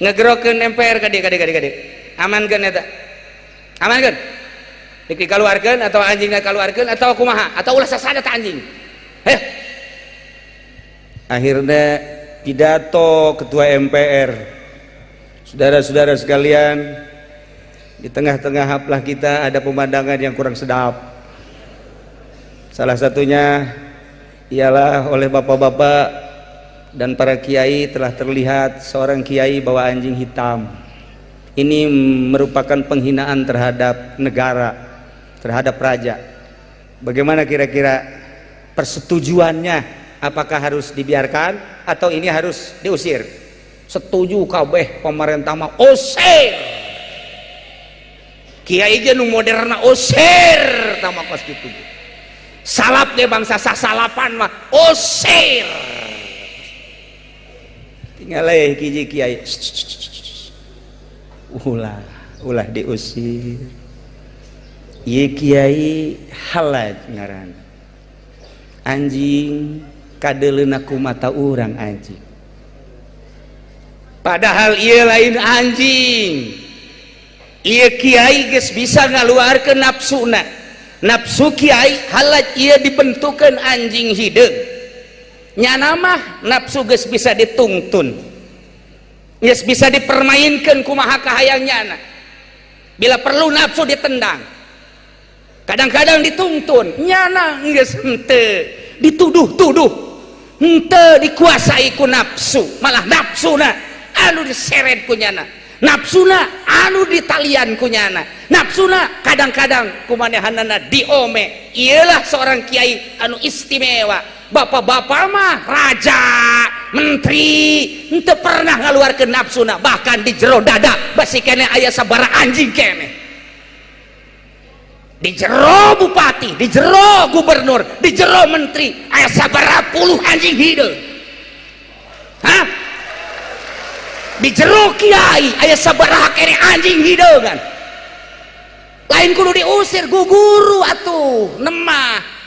ngegerokeun MPR ka dieu ka dieu ka dieu. Amankeun eta. Amankeun. Dikaluarkeun atau anjingna kaluarkeun atau kumaha atau ulah sasada ta anjing. Heh. Akhirnya pidato ketua MPR. Saudara-saudara sekalian, di tengah-tengah haflah kita ada pemandangan yang kurang sedap. Salah satunya ialah oleh bapak-bapak dan para kiai telah terlihat seorang kiai bawa anjing hitam. Ini merupakan penghinaan terhadap negara, terhadap raja. Bagaimana kira-kira persetujuannya? Apakah harus dibiarkan atau ini harus diusir? Setuju kabeh pemerintah mah usir. Kiai ge nu moderna usir tah mah kos kitu. Salap ge bangsa sasalapan mah usir. Tinggal hiji kiai. Ulah, ulah diusir. Ieu kiai Halaj ngaran. Anjing kadeuleuna ku mata urang anjing. Padahal ieu lain anjing. Ieu kiai geus bisa ngaluarkeun nafsuna. Nafsu kiai Halaj ieu dibentukeun anjing hideung. Nyana mah nafsu geus bisa ditungtun. Geus bisa dipermainkan kumaha kahayang nyana. Bila perlu nafsu ditendang. Kadang-kadang dituntun, nyana geus henteu dituduh-tuduh. Henteu dikuasai ku nafsu, malah nafsuna anu diseret ku nyana. Nafsuna anu ditalian ku nyana. Nafsuna kadang-kadang kumanehanana diome. Iyalah seorang kiai anu istimewa. Bapak-bapak mah raja, menteri, henteu pernah ngaluarkeun nafsuna, bahkan di jero dada basi keneh aya sabara anjing keneh. Di jero bupati, di jero gubernur, di jero menteri aya sabara puluh anjing hideung. Hah? Di jero kiai aya sabaraha keneh anjing hideungan. Lain kudu diusir guguru atuh nemah.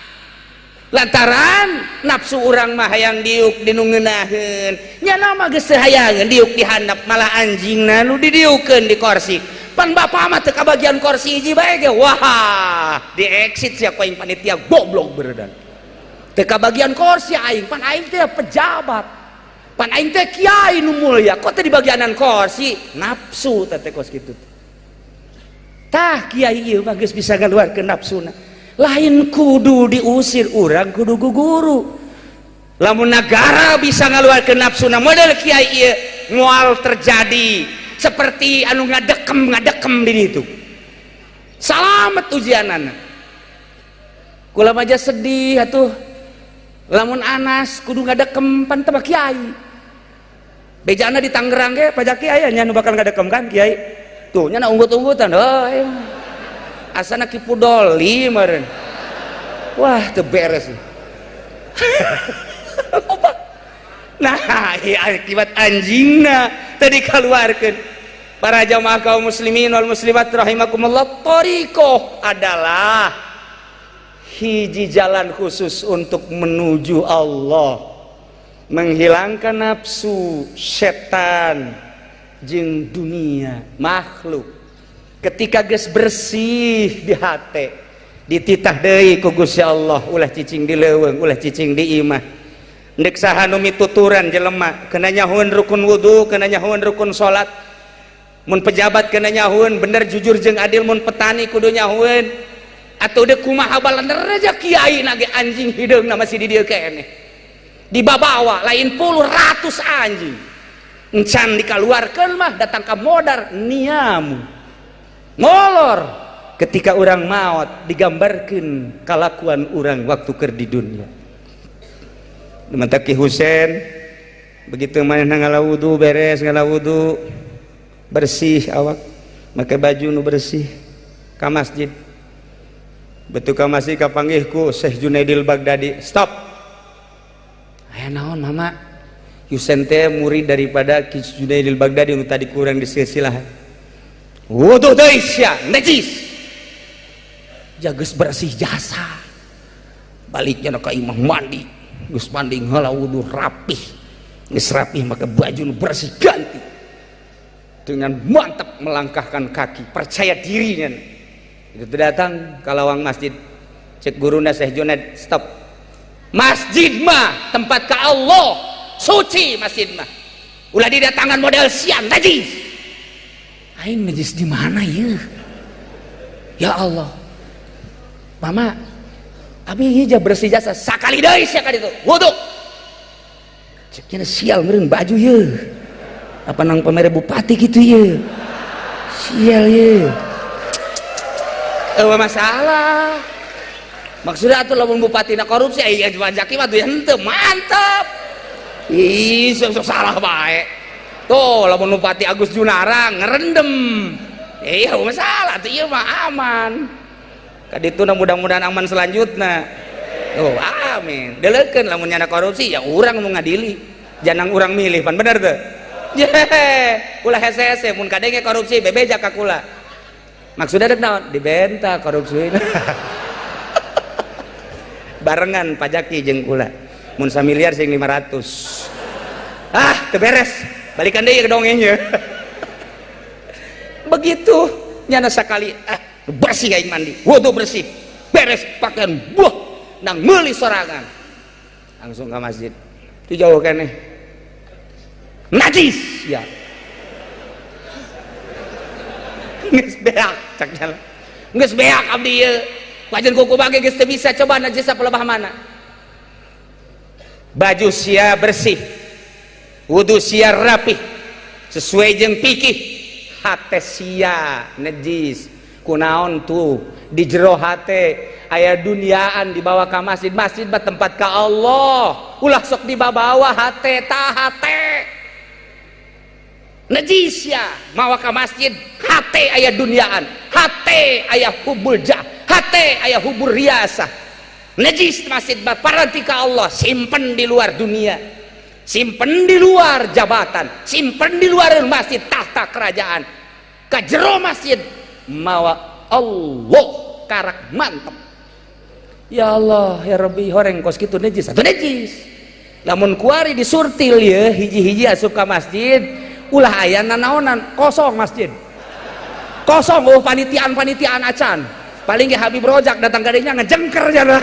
Lantaran nafsu urang mah hayang diuk di nu ngeunaheun. Nya mah geus teu hayangeun diuk di handap, malah anjingna nu didiukeun di kursi. Pan bapak mah teu kabagian kursi hiji bae ge, wah, di exit sia ku aing panitia goblok beredan. Teu kabagian kursi aing, pan aing teh pejabat. Pan aing teh kiai nu mulia, kok teu dibagianan kursi? Nafsu teh teh kos kitu. Tah kiai ieu mah geus bisa ngaluarkeun nafsuna. Lain kudu diusir, urang kudu guguru. Lamun negara bisa ngaluarkeun nafsuna model kiai ieu, moal terjadi seperti anu ngadekem-ngadekem di ditu. Salamet ujianana. Kula mah sedih atuh. Lamun Anas kudu ngadekem pan teu kiai. Bejana di Tangerang ge pajak kiai nya nu bakal ngadekem kan kiai. Tuh nya unggut-unggutan heuh. Asana Ki Pudoli meureun. Wah, teu beres. Nah, akibat anjingna tadi keluarkan. Para jamaah kaum muslimin wal muslimat rahimakumullah, thariqah adalah hiji jalan khusus untuk menuju Allah, menghilangkan nafsu, setan, jeung dunia, makhluk. Ketika geus bersih di hate, dititah deui ku Gusti Allah, ulah cicing di leuweung, ulah cicing di imah. Ndek saha nu mituturan jelema, kena nyahueun rukun wudu, kena nyahueun rukun salat. Mun pejabat kena nyahueun bener jujur jeung adil, mun petani kudu nyahueun. Atuh deuk kumaha balener aja kiai na ge anjing hideungna masih di dieu keneh. Dibabawa lain puluh ratus anjing. Encan dikaluarkeun mah datang ka modar niamu. Ngolor ketika orang maot digambarkan kalakuan orang waktu keur di dunia. Mata Ki Husen begitu manehna ngala wudu, beres ngala wudu bersih awak, make baju nu bersih ka masjid. Betul ka masjid kapanggih ku Syekh Junaidil Baghdadi. Stop. Aya naon mama? Husen teh murid daripada Ki Junaidil Baghdadi nu tadi kurang di silsilah. Wudu deui sia, najis. Jageus bersih jasa. Baliknya ka imah mandi. Geus mandi ngala wudu rapih. Geus rapih maka baju nu bersih ganti. Dengan mantap melangkahkan kaki, percaya dirinya. Itu datang ka lawang masjid. Cek guruna Syekh Junaid, stop. Masjid mah tempat ka Allah, suci masjid mah. Ulah didatangan model siang najis. Aing najis di mana ya? Ya Allah. Mama, abi ieu bersih jasa sakali deui sia ka ditu. Wudu. Ceknya sial meureun baju ye. Apa nang pamere bupati gitu ye. Sial ye. Eueuh masalah. Maksudnya atuh lamun bupati na korupsi aya pajak mah tuh henteu mantap. Ih, sok salah bae. Tuh lamun bupati Agus Junara ngerendem. Iya masalah tuh ieu mah aman. Kadituna mudah-mudahan aman selanjutnya. Oh, amin. Deleukeun lamun nyana korupsi ya urang nu ngadili. Jangan urang milih pan bener tuh. Ye, ulah hese-hese mun kadenge korupsi bebeja ka kula. Maksudna dek naon? Dibenta korupsi. Barengan pajaki jeung kula. Mun samiliar sing 500. Ah, teu beres. Balikan deui ke dongengnya. Begitu nyana sakali ah, bersih aing mandi. Wudu bersih. Beres pakaian buah nang meuli sorangan. Langsung ke masjid. Itu jauh keneh. Najis ya. Geus beak cak jalan. Geus beak abdi ieu. Wajan kuku bage geus teu bisa coba najis pelebah mana. Baju sia bersih. Wudu sia rapih. Sesuai jeung fikih. Hate sia najis. Kunaon tuh di jero hate aya duniaan dibawa ka masjid. Masjid mah tempat ka Allah. Ulah sok dibawa hate ta hate. Najis ya mawa ka masjid hate aya duniaan, hate aya hubul jah, hate aya hubur riasa. Najis masjid paranti ka Allah, simpen di luar dunia, simpen di luar jabatan, simpen di luar masjid tahta kerajaan. Ka jero masjid mawa Allah karak mantep. Ya Allah ya Rabbi horeng kos kitu najis atuh najis. Lamun kuari disurtil ye hiji-hiji asup ka masjid ulah aya nanaonan kosong masjid kosong. Oh panitiaan-panitiaan acan paling ge Habib Rojak datang kadinya ngejengker jana.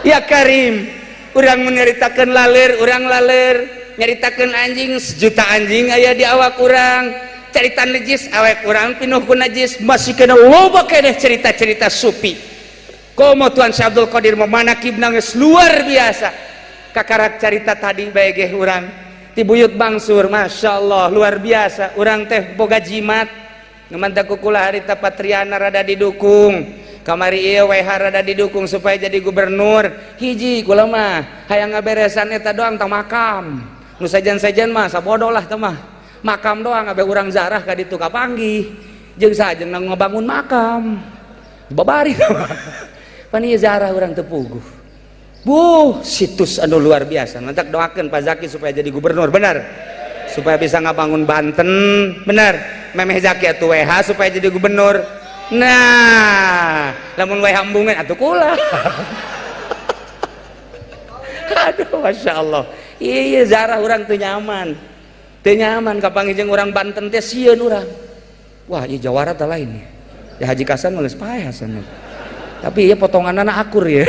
Ya Karim urang menyeritakeun laler urang laler nyaritakeun anjing sejuta anjing aya di awak urang carita najis awak urang pinuh ku najis masih kena loba keneh cerita-cerita supi. Komo Tuan Syekh Abdul Qadir memanakibna geus luar biasa. Kakarak carita tadi bae ge urang ti buyut bangsur Masya Allah luar biasa urang teh boga jimat nu mantap kukula harita Patriana rada didukung kamari ieu WH rada didukung supaya jadi gubernur hiji kula mah hayang ngaberesan eta doang tah makam nu sejen-sejen mah sabodo lah teh mah makam doang abe urang zarah ka ditu kapanggih jeung sajen ngabangun makam babari pan ieu zarah urang teu puguh. Buh, situs anu luar biasa. Nanti doakan Pak Zaki supaya jadi gubernur, benar. Supaya bisa ngabangun Banten, benar. Memeh Zaki atuh WH supaya jadi gubernur. Nah, lamun WH embungan atuh kula. Aduh, Masya Allah. Iya, zarah urang teu nyaman. Teu nyaman kapanggih jeung urang Banten teh sieun urang. Wah, ieu Jawara teh lain ya. Ya Haji Kasan mah geus paeh Hasan. Tapi ieu potonganna akur ya.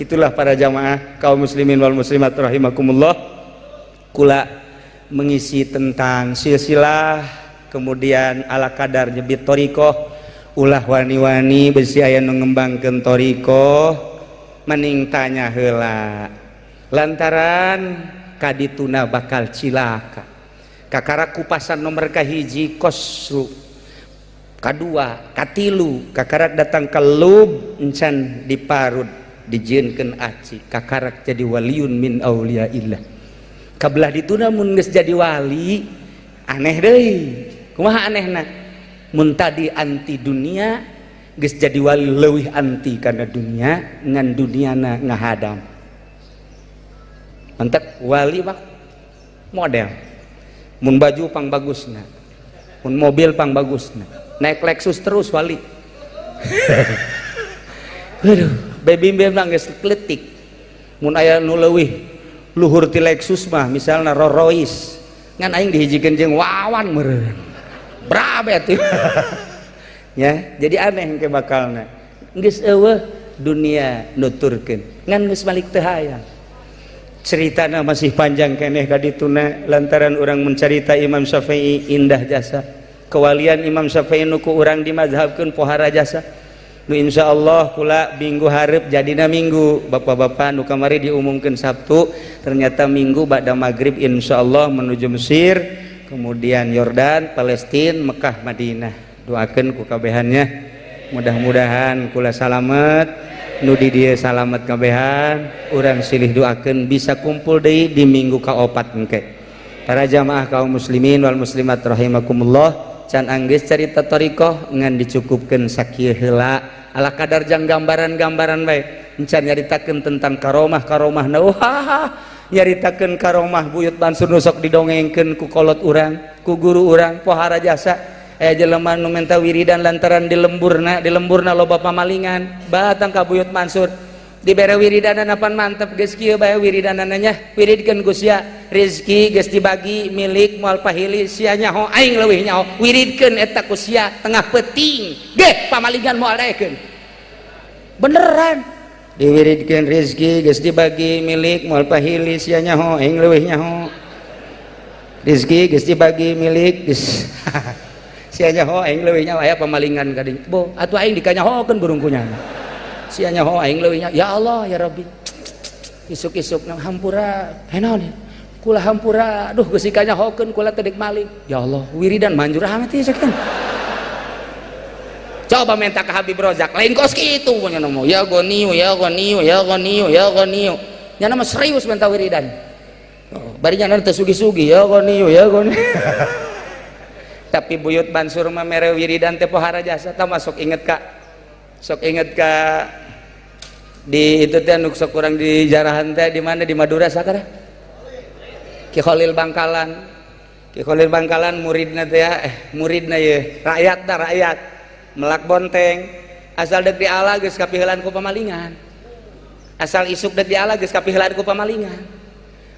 Itulah para jamaah kaum muslimin wal muslimat rahimakumullah. Kula mengisi tentang silsilah kemudian ala kadar nyebit thoriqoh ulah wani-wani besi aya nu ngembangkeun thoriqoh mending tanya heula lantaran kadituna bakal cilaka. Kakara kupasan nomor kahiji kosru kadua katilu kakarak datang ke lub encan diparut dijieunkeun aci kakarak jadi waliun min auliaillah. Kabelah dituna mun geus jadi wali aneh deui. Kumaha anehna? Mun tadi anti dunia geus jadi wali leuwih anti kana dunia ngan duniana ngahadam. Mantak wali mah model mun baju pang bagusna, mun mobil pang bagusna, naik Lexus terus wali. Aduh, baby memang geus kletik. Mun aya nu leuwih luhur ti Lexus mah misalna Rolls Royce, ngan aing dihijikeun jeung Wawan meureun. Brabe atuh. Ya, jadi aneh engke bakalna. Geus eueuh dunia nuturkeun, ngan geus balik teu hayang. Ceritana masih panjang keneh ka dituna lantaran urang mencarita Imam Syafi'i indah jasa. Kewalian Imam Syafi'i nu ku urang dimazhabkeun pohara jasa. Nu insyaallah kula minggu hareup jadina minggu bapak-bapak nu kamari diumumkeun Sabtu ternyata minggu ba'da maghrib insyaallah menuju Mesir kemudian Yordan, Palestina, Mekah, Madinah. Doakeun ku kabehannya mudah-mudahan kula salamet nu di dieu salamet kabehan urang silih doakeun bisa kumpul deui di minggu kaopat engke. Para jamaah kaum muslimin wal muslimat rahimakumullah can anggeus carita thoriqoh ngan dicukupkeun sakieu heula ala kadar jang gambaran-gambaran bae encan nyaritakeun tentang karomah-karomah. Nah, wah, Nyaritakeun karomah Buyut Mansur nu sok didongengkeun ku kolot urang, ku guru urang pohara jasa. Aya jelema nu menta wiridan lantaran di lemburna loba pamalingan, batang ka Buyut Mansur dibere wiridanan apan mantep geus kieu bae wiridanana nya, wiridkeun ku sia, rezeki geus dibagi milik moal pahili, sia nyaho aing leuwih nyaho, wiridkeun eta ku sia tengah peuting ge pamalingan moal daekeun. Beneran diwiridkeun, rezeki geus dibagi milik moal pahili, sia nyaho aing leuwih nyaho, rezeki geus dibagi milik geus sia nyaho aing leuwih nyaho, aya pamalingan ka dinya bo atuh aing dikanyahokeun burung kunyana, sia nyaho aing leuwih nyaho. Ya Allah ya Rabbi, isuk-isuk nang hampura naon kula hampura, aduh geus dikanyahokeun kula teh dek maling. Ya Allah, wiridan manjur amat ieu sakieu. Coba minta ke Habib Rozak lain kos kitu nya mah, ya goniu ya goniu ya goniu ya goniu, nya mah serius minta wiridan. Oh, bari nya teu sugi-sugi, ya goniu ya goniu. Tapi Buyut Mansur mah mere wiridan teh pohara jasa. Tah masuk inget ka, sok inget ka di itu teh anu sok kurang di jarahan teh di mana, di Madura sakara Ki Khalil Bangkalan. Ki Khalil Bangkalan muridna teh ya, muridna ye rakyat dah, rakyat melak bonteng asal dek diala geus kapiheulan ku pamalingan, asal isuk dek diala geus kapiheulan ku pamalingan.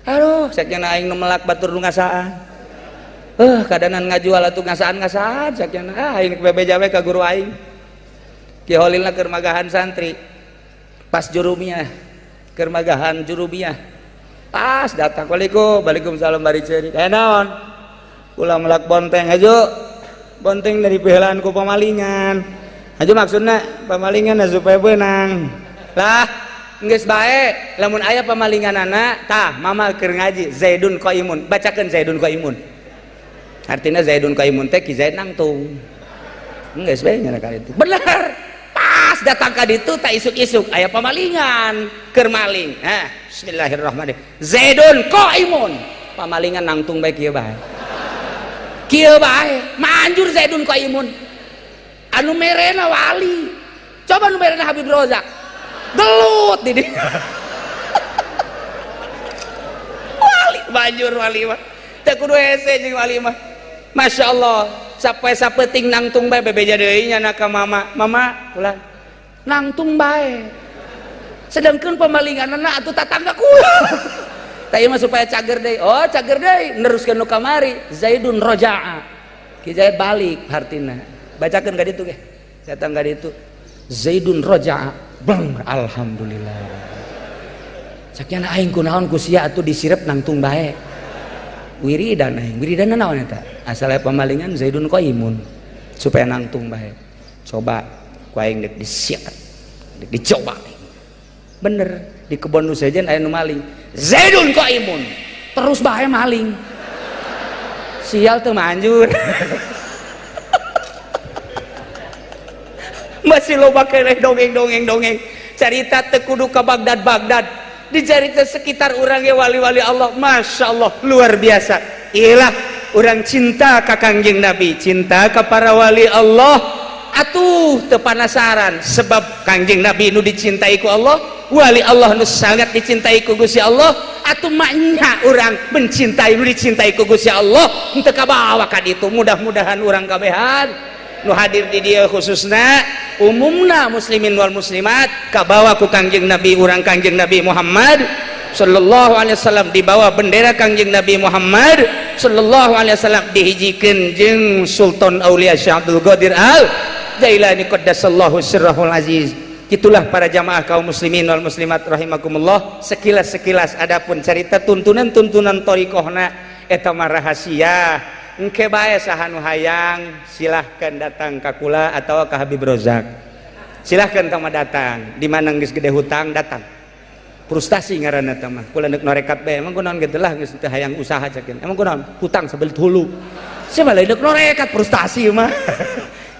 Aduh, sakyana aing nu melak batur nu ngasaan, kadanan ngajual atuh ngasaan-ngasaan sakyana, ah aing bebeja we ka guru aing. Ki Khalilna keur magahan santri pas jurumiyah, keur magahan jurumiyah, pas datang, waalaikum, waalaikumsalam, bari ceurik, naon kula melak bonteng aja, bonteng dari piheulan ku pamalingan aja, maksudna pamalingan supaya beunang lah, geus bae lamun aya pamalinganana tah mama keur ngaji Zaidun qaimun, bacakeun Zaidun qaimun, artinya Zaidun qaimun teh Ki Zaid nangtung, geus bae nya ka itu bener. Pas datang ka ditu tak isuk-isuk aya pamalingan keur maling, ah bismillahirrahmanirrahim Zaidun qaimun, pamalingan nangtung bae kieu bae, kieu bae manjur Zaidun qaimun. Anu merena wali, coba nu merena Habib Rozak gelut di dieu. Wali manjur, wali mah teu kudu hese jeung wali mah. Masya Allah, sapoe sapeting nangtung bae, bebeja deui nya ka mama, mama ulah nangtung bae, sedangkan pemalinganna atuh tatangga kula. Tah ieu mah supaya cager deui, oh cager deui neruskeun nu kamari Zaidun roja'a, Ki Zaid balik hartina, bacakeun ka ditu ge, datang ka ditu Zaidun roja'a, bang alhamdulillah sakian aing kunaon ku sia atuh disirep nangtung bae, wiridan aing, wiridan naon eta asal aya pamalingan Zaidun qaimun supaya nangtung bae. Coba ku aing dek disikat dek dicoba bener di kebon nu sejen aya nu maling Zaidun qaimun terus bae maling, sial teu manjur. Masih loba keneh dongeng-dongeng-dongeng carita teu kudu ka Baghdad-Baghdad, dicarita sekitar urang ge wali-wali Allah, Masya Allah luar biasa. Ilah urang cinta ka Kangjeng Nabi, cinta ka para wali Allah, atuh teu panasaran sebab Kangjeng Nabi nu dicintai ku Allah, wali Allah nu sangat dicintai ku Gusti Allah, atuh maknya urang mencintai nu dicintai ku Gusti Allah henteu kabawa ka ditu. Mudah-mudahan urang kabehan nu hadir di dieu khususna umumna muslimin wal muslimat kabawa ku Kangjeng Nabi urang, Kangjeng Nabi Muhammad sallallahu alaihi wasallam, dibawa bendera Kangjeng Nabi Muhammad sallallahu alaihi wasallam, dihijikeun jeung Sultan Aulia Syekh Abdul Qadir Al Jailani qaddasallahu sirrahul aziz. Itulah para jamaah kaum muslimin wal muslimat rahimakumullah, sekilas-sekilas adapun cerita tuntunan-tuntunan thariqahna eta mah rahasia. Engke bae saha nu hayang silahkan datang ka kula atau ka Habib Rozak, silahkan tama datang di mana geus gede hutang datang, frustasi ngaranna teh mah, kula neuk norekat bae, emang kunaon kitu lah geus teu hayang usaha cakeun, emang kunaon hutang sabelit hulu sia mah lain neuk norekat, frustasi mah.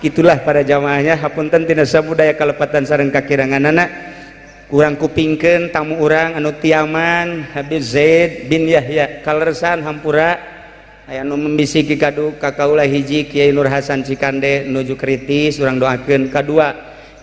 Itulah para jamaahnya, hapunten tina sabudaya kalepatan sareng kakiranganana, kurang kupingkeun tamu urang anu tiaman Habib Zaid bin Yahya kalersan hampura. Aya nu membisiki kadu ka kaula, hiji Kiai Nur Hasan Cikande nuju kritis, urang doakeun, kadua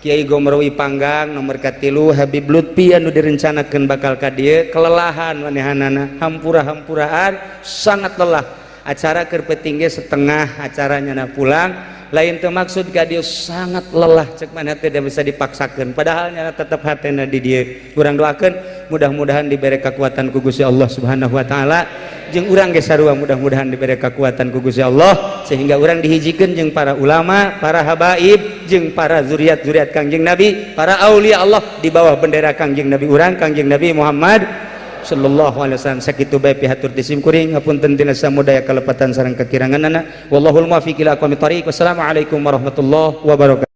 Kiai Gomrowi Panggang, nomor katilu Habib Lutfi anu direncanakan bakal ka dieu, kelelahan manehanana, hampura-hampuraan, sangat lelah. Acara keur peuting ge setengah acaranya na pulang. Lain teu maksud ka dieu, sangat lelah cek mana, tidak bisa dipaksakan, padahal nyana tetep hatena di dieu. Urang doakeun mudah-mudahan diberi kekuatan ku Gusti Allah Subhanahu wa taala, jeung urang ge sarua mudah-mudahan diberi kekuatan ku Gusti Allah sehingga urang dihijikeun jeung para ulama, para habaib, jeung para zuriat-zuriat Kangjeng Nabi, para aulia Allah di bawah bendera Kangjeng Nabi urang, Kangjeng Nabi Muhammad sallallahu alaihi wasallam. Sakitu bae pihatur ti sim kuring, ngapunten tina samudaya kalepatan sareng kakiranganana. Wallahul muwaffiq ila aqwamit thariq. Wassalamualaikum warahmatullahi wabarakatuh.